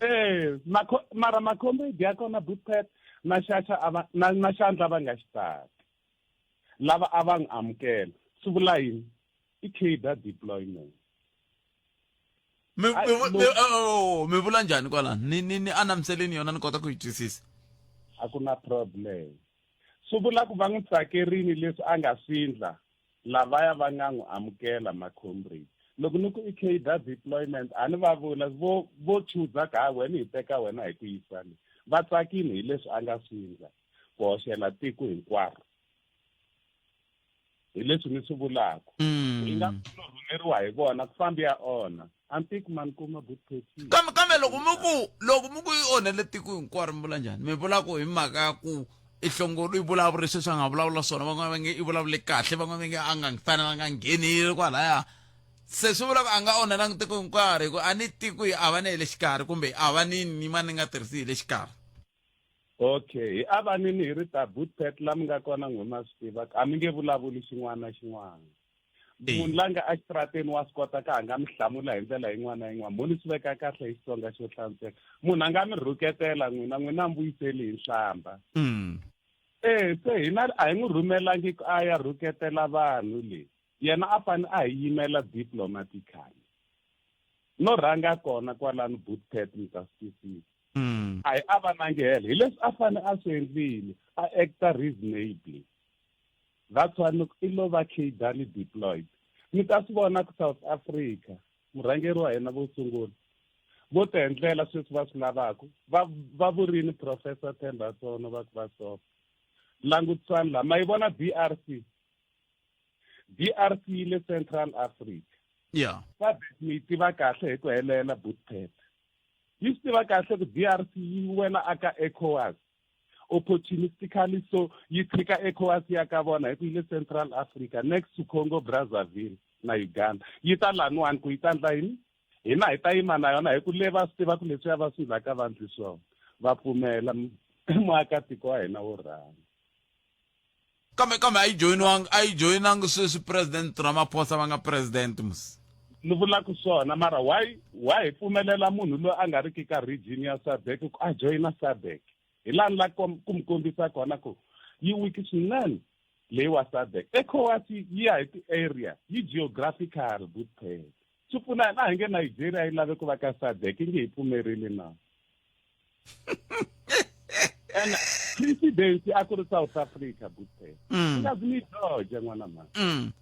Eh, makho mara makhomrade ya kona Bootpet na xaxa a va na na xandla va nga xi tati. Lava a va n'wi amukela. Swi vula yini? I cadre deployment. Mi mi mi oh, mi vula njhani kwalano? Ni ni ni anamiseleni yona ni kota ku yi twisisa. A ku na problem. Swi vula ku va n'wi tsakerini leswi a nga swi ndla lavaya va nga n'wi amukela ma-comrade. Loko ni ku i cadre deployment a ni va vula vo vo chuza ku ha wena hi teka wena hi ku yisa le. Va tsakini hi leswi a nga swi ndla ku hoxela tiko hinkwaro. Hi leswi ni swi vulaka. Hi nga lo rhumeriwa hi vona ku fambi ya onha. A ni tiki ma ni kuma good person. Kambe kambe loko mi ku loko mi ku yi onhele tiko hinkwaro mi vula njhani? Mi vula ku hi mhaka ya ku i hlongolo i vulavure sweswi a nga vulavula swona van'wana va nge i vulavule kahle van'wana va nge a nga fanelanga a nghenile kwalaya se swi vula ku a nga onhelangi tiko hinkwaro hi ku a ni tiko yi avane hi le xikarhi kumbe avanini ni ma ni nga tirhisi hi le xikarhi. Okay, hi avanini hi ri ta bootpet la mi nga kona n'we ma swi tiva a mi nge vulavuli xin'wana na xin'wana. Munhu la nga exitarateni wa swi kota ka a nga mi hlamula hi ndlela yin'wana na yin'wana mo ni swi veka kahle hi Xitsonga xo hlantsweka. Munhu a nga mi rhuketela n'wina n'wina mi vuyiseli hi nhlamba. E se hina a hi n'wi rhumelangi ku a ya rhuketela vanhu le yena a fane a hi yimela diplomatically. No rhanga kona kwalano bootpet mi ta swi twisisa. A hi avanangi helo hi leswi a fane a swi endlile a acta reasonably. That's why ni ku i lo va cadrely deployed. Mi ta swi vona ku South Africa murhangeri wa hina vo sungula vo ti endlela sweswi va swi lavaka va va vurini Professor Themba Sono va ku va sofa. Langutisani la ma yi vona DRC. DRC yi le Central Africa. SADC mi yi tiva kahle hi ku helela Bootpet. Yi swi tiva kahle ku DRC yi wela aka ECOWAS. Opportunistically so yi tshika ECOWAS ya ka vona hi ku yi le Central Africa next to Congo Brazzaville na Uganda. Yi ta laniwani ku yi ta ndla yini? Hina hi ta yima na yona hi ku le va swi tiva ku leswiya va swi ndlaka va ndli swona. Va pfumela muakatiko wa hina wo rhanga. Kambe kambe a yi joyiniwanga a yi joyinangi sweswi President Ramaphosa va nga president mus. Ni vula ku swona mara why why hi pfumelela munhu loyi a nga ri ki ka region ya SADC ku a joyina SADC? Hi laha ni la ku mi kombisa kona ku yi weak swinene leyi wa SADC. ECOWAS yi ya hi ti-area, yi geographical bootpet. Swi pfuna yini? A hi nge Nigeria yi lave ku va ka SADC yi nge hi pfumerile na? And presidency a ku ri South Africa bootpet. Yi nga zi ni George n'wana mhani.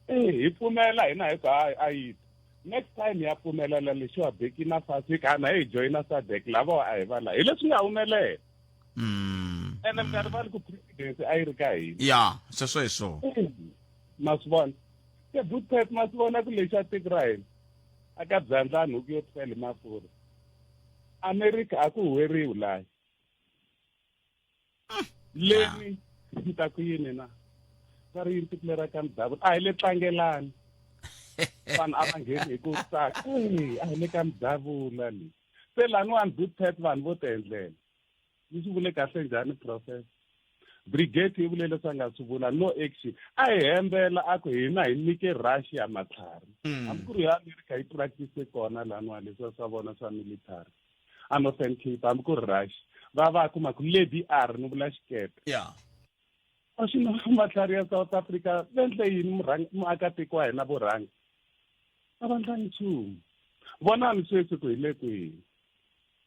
Eh, hi pfumela hina hi ku hayi a yi next time ya pfumelela lexiwa Burkina Faso yi kana hi joyina SADC lava a hi va la hi leswi nga humelela. Ene mi nga rivali ku presidency a yi ri ka hina. Ya, sweswo hi swona. Ma swi vona. Se bootpet ma swi vona ku lexa tiko ra hina a ka byandlani huku yo tshwela hi mafurha. America a ku huweriwi laha. Leni ni ta ku yini na? Va ri yini tiko lera ka Mdavula? A hi le tlangelani. Vanhu a va ngheni hi ku tsaka. A hi le ka Mdavula le. Se laniwani bootpet vanhu vo ti endlela. Ni swi vule kahle njhani professor? Brigade yi vule leswi a nga swi vula no action. A hi hembela a ku hina hi nyike Russia matlhari. Hambi ku ri yo America yi practice kona laniwani leswiya swa vona swa military. A Northern Cape hambi ku ri Russia. Va va kuma ku le DR ni vula xikepe. A swi na matlhari ya South Africa va endle yini muakatiko wa hina vo rhanga? A va ndlangi nchumu. Vonani sweswi ku hi le kwihi.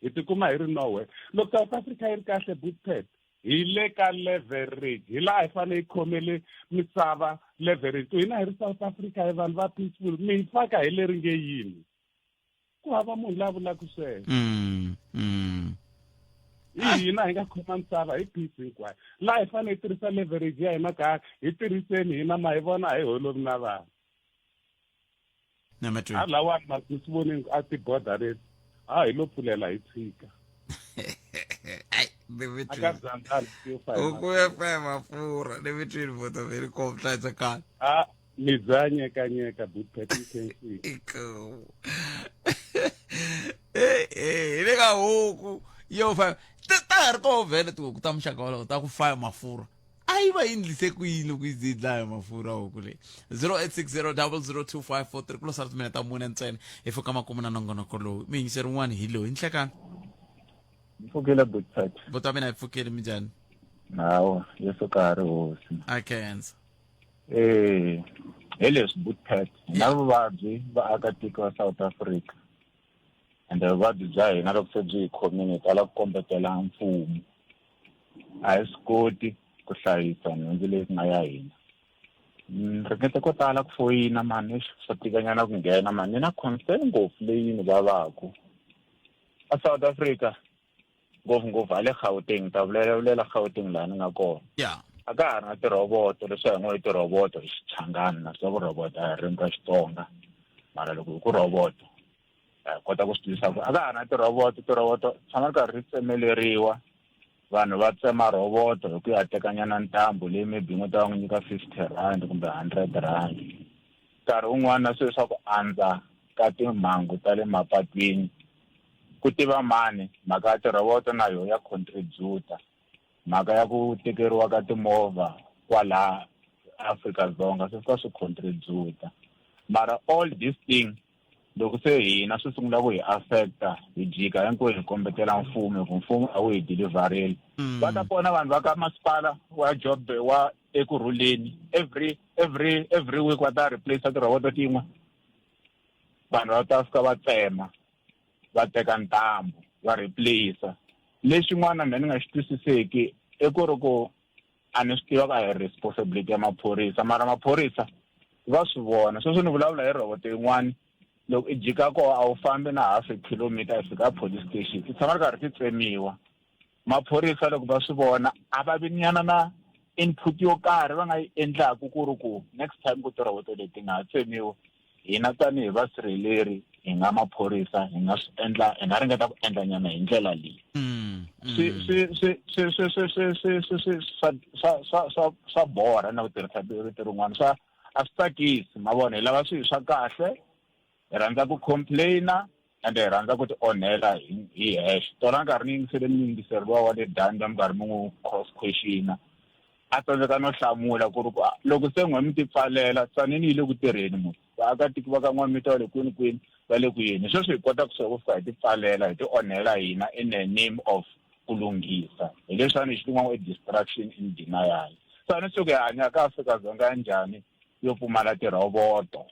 Hi tikuma hi ri nowhere. Loko South Africa yi ri kahle bootpet hi le ka leverage. Hi laha hi fanele hi khomele misava leverage. Ku hina hi ri South Africa hi vanhu va peaceful. Mi hi faka hi leri nge yini. Ku hava munhu la vulaka sweswo. Hi hina hi nga khoma misava hi peace hinkwayo. Laha hi fanele hi tirhisa leverage ya hina kahle, hi tirhiseni hina ma hi vona a hi holovi na vanhu. Halawani ma swi voneni a ti-border leti a hi lo pfulela hi tshika. Aka dzandzana yo fana. Huku ya faya mafurha ni vitwini voto veri kom hlayisekani. A mi bya nyekanyeka but intensive. Iko. Eh eh le ka huku yo faya ta ha ri koho vhele tihuku ta muxaka wolowo ta ku faya mafurha. A yi va yi endlise ku yini loko yi ze yi dlaya mafurha huku leyi 0860002543 ku lo sala timinete ta mune ntsena hi fika makumu na nongonoko lowu mi yingiseri wun'wana hi loyi nhlekani Pfukile Butpet. Buti wa mina hi pfukile minjhani? Hawa, Yesu ka ha ri hosi. A khensa. Eh, hi leswi Butpet, hi na vuvabyi vaakatiko va South Africa. Ende vuvabyi bya hina loko se byi hi khomile hi tala ku kombetela mfumo. A hi swi koti ku hlayisa nhundzu leyi ku nga ya hina. Ringete ko tala ku foyina mani, eish swa tikanyana ku nghena mani. Ni na concern ngopfu leyi ni vavaku. A South Africa ngopfungopfu hale Gauteng ta vulavulela Gauteng laha ni nga kona a ka ha ri na tirhoboto leswi hi ngo i tirhoboto hi Xichangani na swa ku rhoboto a hi ririmi ra Xitsonga mara loko hi ku rhoboto hi kota ku swi twisisa ku a ka ha ri na tirhoboto tirhoboto tshama ri karhi ri tsemeleriwa vanhu va tsema rhoboto hi ku ya tekanyana ntambu leyi maybe yi nga ta va n'wi nyika 50 rand kumbe 100 rand nkarhi wun'wana na swilo swa ku andza ka timhangu ta le mapatwini ku tiva mani mhaka ya tirhoboto na yona ya contributa mhaka ya ku tekeriwa ka timovha kwala Afrika-Dzonga swi fika swi contributa mara all this thing loko se hina swi sungula ku hi affecta hi jika hinkwenu hi kombetela mfumo hi ku mfumo a wu hi delivereli va ta pona vanhu va ka masipala wa job wa Ekurhuleni every every every week va ta replace tirhoboto tin'we vanhu va ta fika va tsema va teka ntambu va replace lexin'wana mina ni nga xi twisiseki i ku ri ku a ni swi tiva ku a hi responsibility ya maphorisa mara maphorisa va swi vona sweswi ni vulavula hi rhoboto yin'wana loko i jika koho a wu fambi na half a kilometer i fika police station ti tshama ri karhi ti tsemiwa maphorisa loko va swi vona a va vi nyana na input yo karhi va nga yi endlaku ku ri ku next time ku tirhoboto leti nga ha tsemiwi hina tanihi vasirheleri hi nga maphorisa hi nga swi endla hi nga ringeta ku endla nyana hi ndlela leyi swi swi swi swi swi swi swi swi swi swi swa swa swa swa swa borha na ku tirhisa rito rin'wana swa a swi tsakisi ma vona hi lava swilo swa kahle hi rhandza ku complaina ende hi rhandza ku ti onhela hi hi hexe tona nkarhi ni yingisele muyingiseri luwa wa le danda mi karhi mi n'wi cross questiona a tsandzeka no hlamula ku ri ku loko se n'we mi ti pfalela tsanini yi le ku tirheni musi vaakatiko va ka n'wamita va le kwini kwini va le ku yeni sweswi hi kota kusuka ku fika hi ti pfalela hi ti onhela hina in the name of ku lunghisa hi leswiwani hi xilungu i distraction in denial so a ni suke hi hanya ka Afrika-Dzonga ya njhani yo pfumala tirhoboto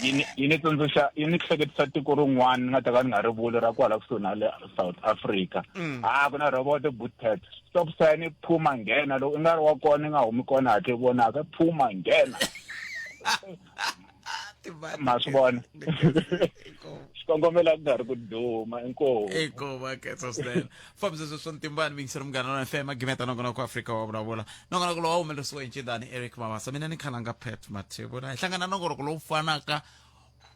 yi ni yi ni tsundzuxa yi ni hleketisa tiko rin'wana ni nga ta ka ni nga ri vuli ra kwala kusuhi na le South Africa a ku na rhoboto bootpad stop sign phuma nghena loko i nga ri wa kona i nga humi kona hatla i vonaka phuma nghena ma swi vona xikongomelo a ku nga ri ku duma inkomu inkomu khetsa swinene fambisa sweswo ntimbani mingiseri munghana wa fm gimeta nongonoko afrika wa vulavula nongonoko lowu a humelerisiwa hi ncindani eric mabasa mina ni khalanga pet mathebula hi hlangana nongonoko lowu fanaka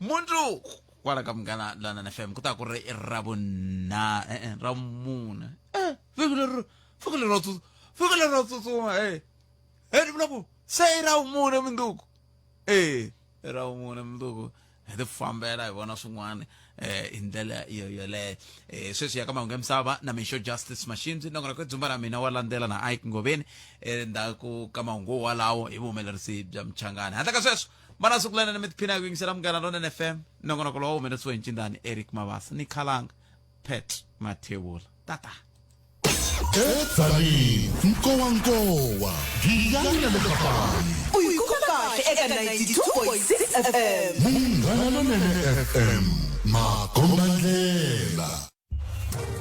mundzuku kwala ka munghana lana fm ku ta ku ri ravunha e-e ravumune e vhiki leri vhiki leri ra vhiki leri ra tsutsuma e e ni vula ku se i ravumune mundzuku e i ravumune mundzuku hi ti fambela hi vona swin'wana eh hi ndlela yo yoleyo eh sweswi ya ka mahungu ya misava na mixo justice machines nongonoko dzumba ra mina wa landzela na Ike Ngoveni endzhaku ka mahungu walawo hi vuhumelerisi bya mchangani handle ka sweswo mana siku lena mi tiphina hi ku yingisela munghana lonene fm nongonoko lowu humelerisiwe hi ncindani eric mabasa ni khalanga pet mathebula tata Edzanini nkowankowa giyani na le Kapani U yi kuma kahle eka 92.6 FM. Munghana Lonene FM makombandlela.